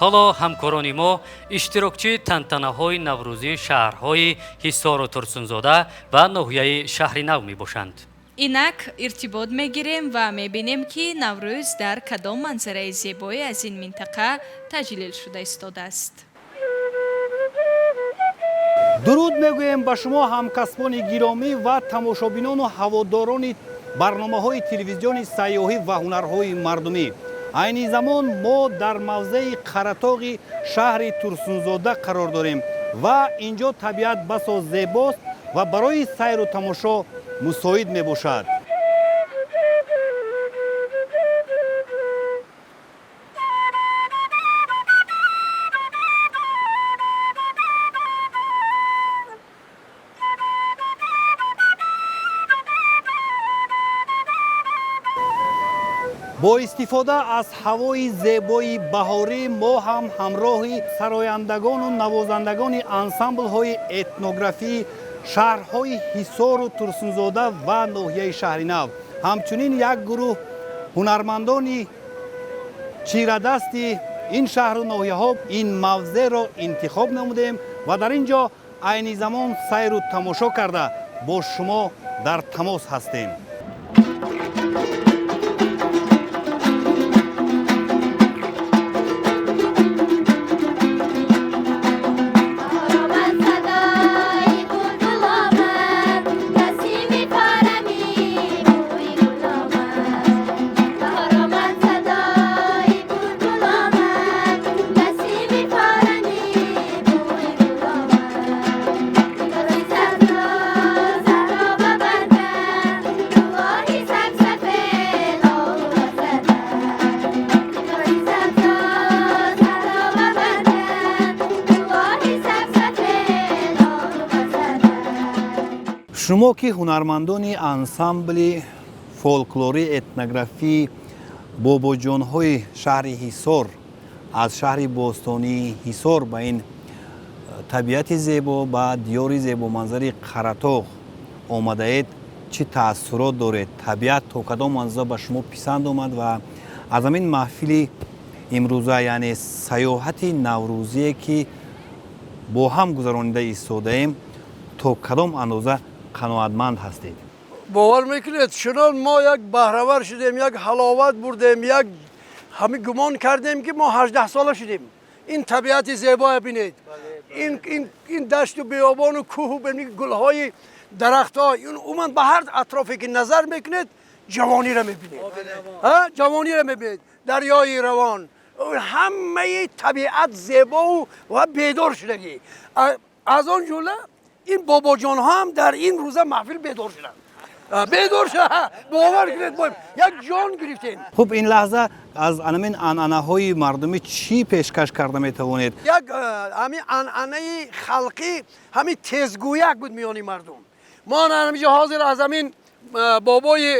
Ҳоло ҳамкорони мо иштирокчии тантанаҳои наврӯзии шаҳрҳои Ҳисору Турсунзода ва ноҳияи Шаҳри Нав мебошанд. Инак иртибот мегирем ва мебинем, ки Наврӯз дар кадом манзараи зебое аз ин минтақа таҷлил шуда истодааст. Дуруд мегӯем ба шумо, ҳамкасбони гиромӣ ва тамошобинону ҳаводорони барномаҳои телевизиони сайёҳӣ ва ҳунарҳои мардумӣ. Айни замон мо дар мавзеи Қаратоғи шаҳри Турсунзода қарор дорем ва ин ҷо табиат басо зебост ва барои сайру тамошо мусоид мебошад. Бо истифода аз ҳавои зебои баҳорӣ мо ҳам ҳамроҳи сарояндагону навозандагони ансамблҳои этнографии шаҳрҳои Ҳисору Турсунзода ва ноҳияи Шаҳринав, ҳамчунин як гурӯҳ ҳунармандони чирадасти ин шаҳру ноҳияҳо ин мавзеъро интихоб намудем ва дар ин ҷо айни замон сайру тамошо карда бо шумо дар тамос ҳастем. Шумо ки ҳунармандони ансамбли фолклорӣ этнографии бобоҷонҳои шаҳри Ҳисор аз шаҳри бостонии Ҳисор ба ин табиати зебо, ба диёри зебоманзари Қаратоғ омадаед, чӣ таассурот доред? Табиат то кадом андоза ба шумо писанд омад ва аз ҳамин маҳфили имрӯза, яъне сайёҳати наврӯзие, ки бо ҳам гузаронида истодаем, то кадом андоза қаноатманд ҳастед? Бовар мекунед, чунон мо як баҳравар шудем, як ҳаловат бурдем, як ҳамин гумон кардем, ки мо 18 сола шудем. Ин табиати зебоя бинед, ин дашту биёбону кӯҳу гулҳои дарахтҳо, умуман ба ҳар атрофе ки назар мекунед, ҷавониро мебинед, ҷавониро мебинед, дарёи равон, ҳамаи табиат зебову ва бедор шудагӣ. Аз он ҷумла ин бобоҷонҳо ҳам дар ин рӯза маҳфил бедор шуданд, бедор шуда, бовар кунед, як ҷон гирифтем. Хуб, ин лаҳза аз анамин анъанаҳои мардумӣ чӣ пешкаш карда метавонед? Як ҳамин анъанаи халқӣ, ҳамин тезгӯяк буд миёни мардум. Мо ҳаминҷо ҳозир аз ҳамин бобои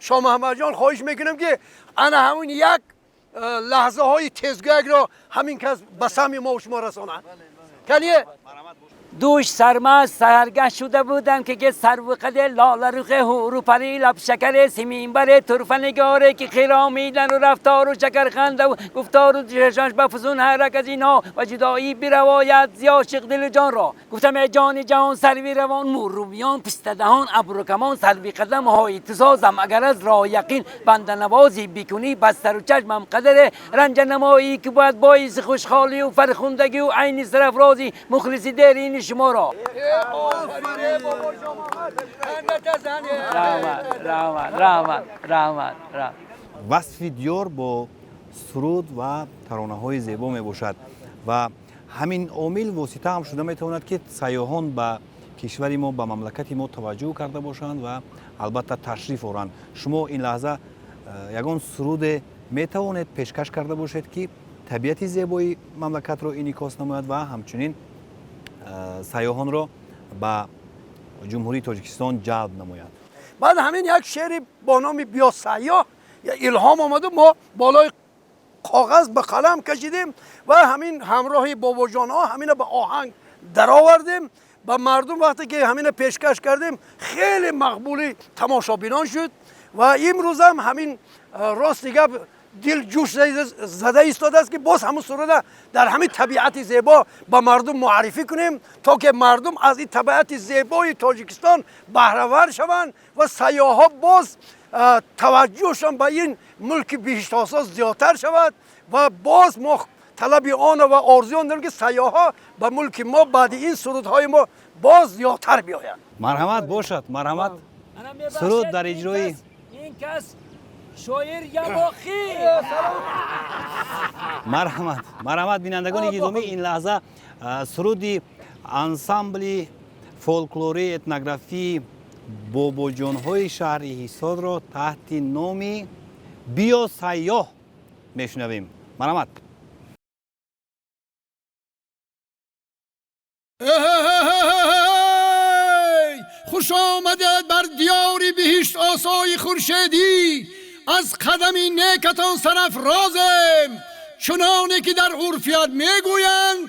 Шоҳмуҳаммадҷон хоҳиш мекунем, ки ана ҳамин як лаҳзаҳои тезгӯякро ҳамин кас ба самъи мо шумо расонад. Калие. Дӯш сармаст саҳаргаҳ шуда будам, ки сарву қаде лоларухе ҳуру пари лабшакаре симинбаре турфа нигоре, ки хиромидану рафтору шакархандаву гуфтору чашмаш ба фузун ҳарак аз инҳо ва ҷудоӣ биравояд зи ошиқ дилу ҷонро. Гуфтам: эй ҷони ҷаҳон, сарви равон, мӯрумиён, пистадаҳон, абрукамон, сарви қадамҳои ту созам, агар аз роҳи яқин банданавозӣ бикунӣ, бас сару чашмам қадаре ранҷа намоӣ, ки бояд боиси хушҳолию фархундагию айни сарафрозӣ мухлиси дерини шуморо. Раҳмат, раҳмат, раҳмат, раҳмат. Васфи диёр бо суруд ва таронаҳои зебо мебошад ва ҳамин омил восита ҳам шуда метавонад, ки сайёҳон ба кишвари мо, ба мамлакати мо таваҷҷӯҳ карда бошанд ва албатта ташриф оранд. Шумо ин лаҳза ягон суруде метавонед пешкаш карда бошед, ки табиати зебои мамлакатро инъикос намояд ва ҳамчунин сайёҳонро ба Ҷумҳурии Тоҷикистон ҷалб намояд? Баъд ҳамин як шеъри бо номи «Биё сайёҳ» илҳом омаду мо болои коғаз ба қалам кашидем ва ҳамин ҳамроҳи бобоҷонҳо ҳамина ба оҳанг даровардем. Ба мардум вақте ки ҳамина пешкаш кардем, хеле мақбули тамошобинон шуд ва имрӯзам ҳамин рости гап. Дил ҷӯш зада истодааст, ки боз ҳамун суруда дар ҳамин табиати зебо ба мардум муаррифӣ кунем, то ки мардум аз ин табиати зебои Тоҷикистон баҳравар шаванд ва сайёҳҳо боз таваҷҷӯҳшон ба ин мулки биҳиштосо зиёдтар шавад. Ва боз мо талаби он ва орзуи он дорем, ки сайёҳҳо ба мулки мо баъди ин сурудҳои мо боз зиёдтар биёянд. Марҳамат бошад, марҳамат, суруд дар иҷрои Ин кас шоир Ямохӣ. Марҳамат, марҳамат, бинандагони гиромӣ, ин лаҳза суруди ансамбли фолклории этнографии бобоҷонҳои шаҳри Ҳисорро таҳти номи «Биё сайёҳ» мешунавем. Марҳамат. Хуш омадед бар диёри биҳишт осои хуршедӣ. Аз қадами некатон сарафрозем. Чуноне ки дар урфият мегӯянд,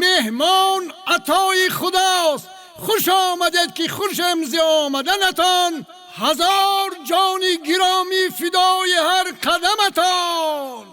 меҳмон атои худост. Хуш омадед, ки хушем зи омаданатон. Ҳазор ҷони гиромӣ фидои ҳар қадаматон.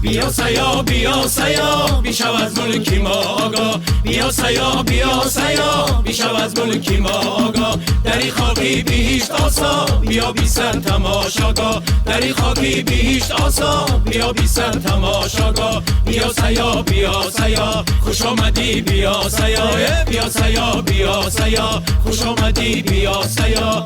Биё сайёҳ, биё сайёҳ, бишав аз мулки мо огоҳ. Биё сайёҳ, биё сайёҳ, бишав аз мулки мо огоҳ. Дар ин хоки биҳишт осо биё бисар тамошогоҳ. Дар ин хоки биҳишт осо биё бисар тамошогоҳ. Биё сайёҳ, биё сайёҳ, хуш омадӣ, биё сайёҳ. Биё сайёҳ, биё сайёҳ, хуш омадӣ, биё сайёҳ.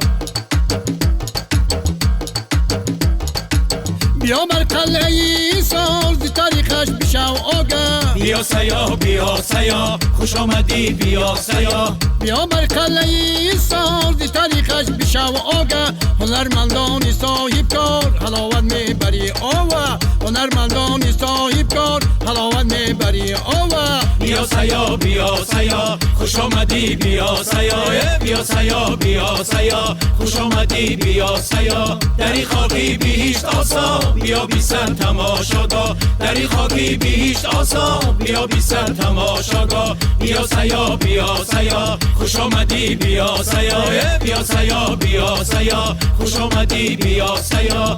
Биё бар қалъаи Ҳисор, зи таърихаш бишав огаҳ. Биё сайёҳ, биё сайёҳ, хуш омадӣ, биё сайёҳ. Биё бар қалъаи Ҳисор, зи таърихаш бишав огаҳ. Ҳунармандони соҳибкор ҳаловат мебарӣ ова. Ҳунармандони соҳибкор ҳаловат мебарӣ ова. Биё сайёҳ, биё сайёҳ, хуш омадӣ, биё сайёҳ. Биё сайёҳ, биё сайёҳ, хуш омадӣ, биё сайёҳ. Дар ин хоки биҳишт осо биё бисар тамошогоҳ. Дар ин хоки биҳишт осо биё бисар тамошогоҳ. Биё сайёҳ, биё сайёҳ, хуш омадӣ, биё сайёҳ. Биё сайёҳ, биё сайёҳ, хуш омадӣ, биё сайёҳ.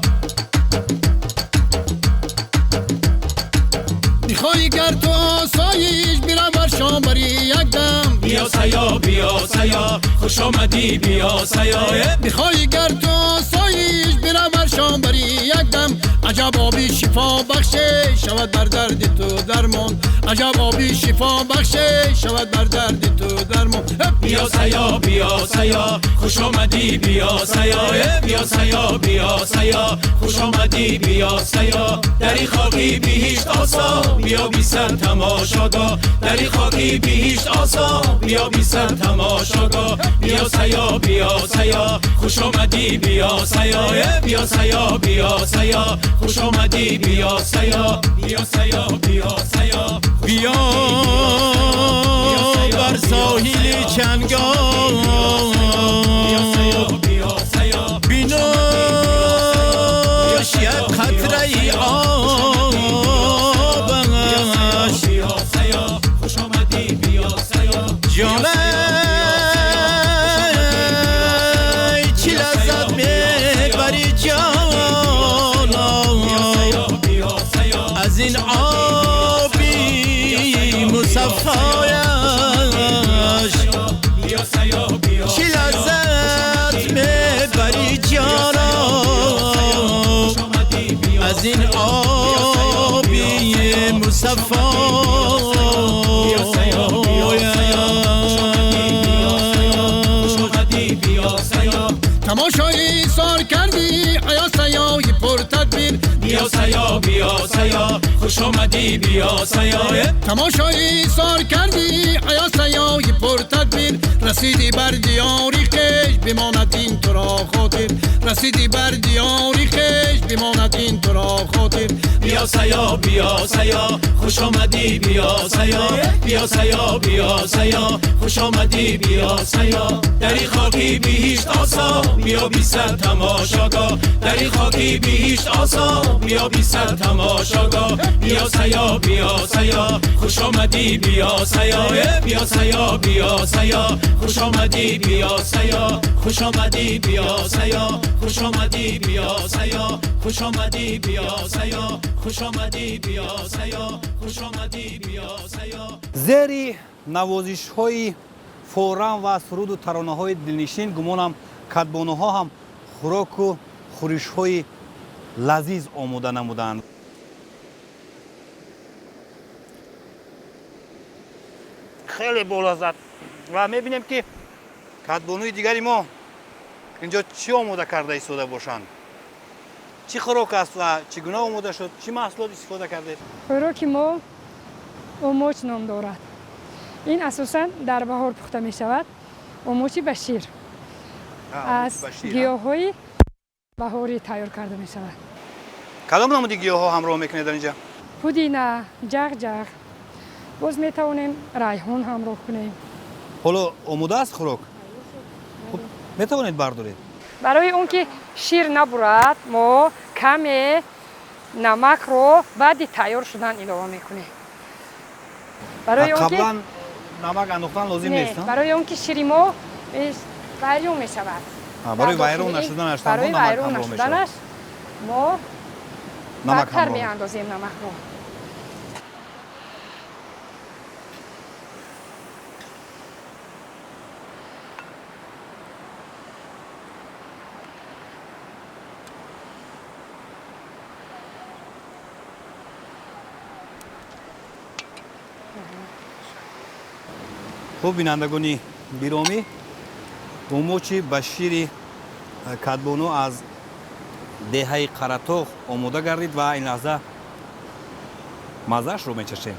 Михоҳӣ гар ту осоиш, бирав бар шом бари якдам. Биё сайёҳ, биё сайёҳ, хуш омадӣ, биё сайёҳ. Михоҳӣ гар ту осоиш, бирав бар шом бари якдам. Аҷаб оби шифо бахше шавад бар дарди ту дармон. Аҷаб оби шифо бахше шавад бар дарди ту дармон. Биё сайёҳ, биё сайёҳ, хуш омадӣ, биё сайёҳ. Биё сайёҳ, биё сайёҳ, хуш омадӣ, биё сайёҳ. Дар ин хоки биҳишт осо биё бисар тамошогоҳ. Дар ин хоки биҳишт осо биё бисар тамошогоҳ. Биё сайёҳ, биё сайёҳ, хуш омадӣ, биё сайёҳ. Биё сайёҳ, биё сайёҳ, хуш омадӣ, биё сайёҳ. Биё сайёҳ, биё сайёҳ, биё бар соҳили Чангол, бинӯш як қатраи обаш. Ҷонай, чӣ лаззат мебарӣ ҷоно аз ин оби мусаффояш. Чӣ лаззат мебарӣ ҷоно аз ин оби мусаффояш. Тамошои Ҳисор кардӣ, ая сайёҳи пуртадбир. Биё сайёҳ, биё сайёҳ, хуш омадӣ, биё сайёҳ. Тамошои Ҳисор кардӣ, ая сайёҳи пуртадбир. Расидӣ бар диёри хеш, бимонад ин туро хотир. Расидӣ бар диёри хеш, бимонад ин туро хотир. Биё Биё саё, биё саё, хуш омадӣ, биё саё. Биё саё, биё саё, хуш омадӣ, биё саё. Дар ин хоки биҳишт осо, биё бисар тамошогоҳ. Дар ин хоки биҳишт осо, биё бисар тамошогоҳ. Биё саё, биё саё, хуш омадӣ, биё саё. Биё саё, биё саё, хуш омадӣ, биё саё. Хуш омадӣ, биё саё, хуш омадӣ, биё саё. Хуш омадӣ, биё саё, хуш омадӣ, биё саё. Хуш омадӣ, биё саё. Зери навозишҳои форам ва суруду таронаҳои дилнишин гумонам кадбонуҳо ҳам хӯроку хӯришҳои лазиз омода намуданд. Хеле болаззат. Ва мебинем, ки кадбонуи дигари мо инҷо чӣ омода карда истода бошанд. Чӣ хӯрок аст ва чӣ гуна омода шуд? Чӣ маҳсулот истифода кардед? Хӯроки мо омоч ном дорад. Ин асосан дар баҳор пухта мешавад. Омочи ба шир аз гиёҳҳои баҳорӣ тайёр карда мешавад. Кадом намуди гиёҳҳо ҳамроҳ мекунед дар инҷа? Пудина, ҷағҷағ, боз метавонем райҳон ҳамроҳ кунем. Ҳоло омода аст хӯрок? Хуб, метавонед бардоред. Барои он ки шир набурад, мо каме намакро баъди тайёр шудан илова мекунем. Барои он ки қаблан намак андохтан лозим нест? Барои он ки шири мо вайрон мешавад. Барои вайрон нашуданаш барои вайрон нашуданаш мо баъдтар меандозем намакро. Хуб, бинандагони гиромӣ, омочи ба шири кадбону аз деҳаи Қаратоғ омода гардид ва ин лаҳза маззаашро мечашем.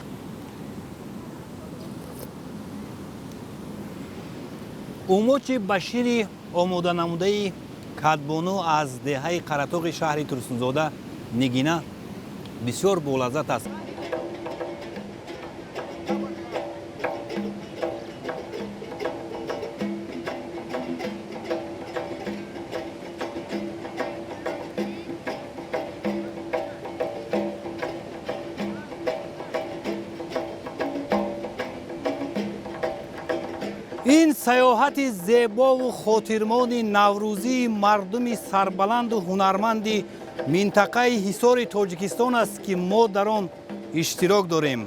Омочи ба шири омоданамудаи кадбону аз деҳаи Қаратоғи шаҳри Турсунзода Нигина бисёр болаззат аст. Ин саёҳати зебову хотирмони наврӯзии мардуми сарбаланду ҳунарманди минтақаи Ҳисори Тоҷикистон аст, ки мо дар он иштирок дорем.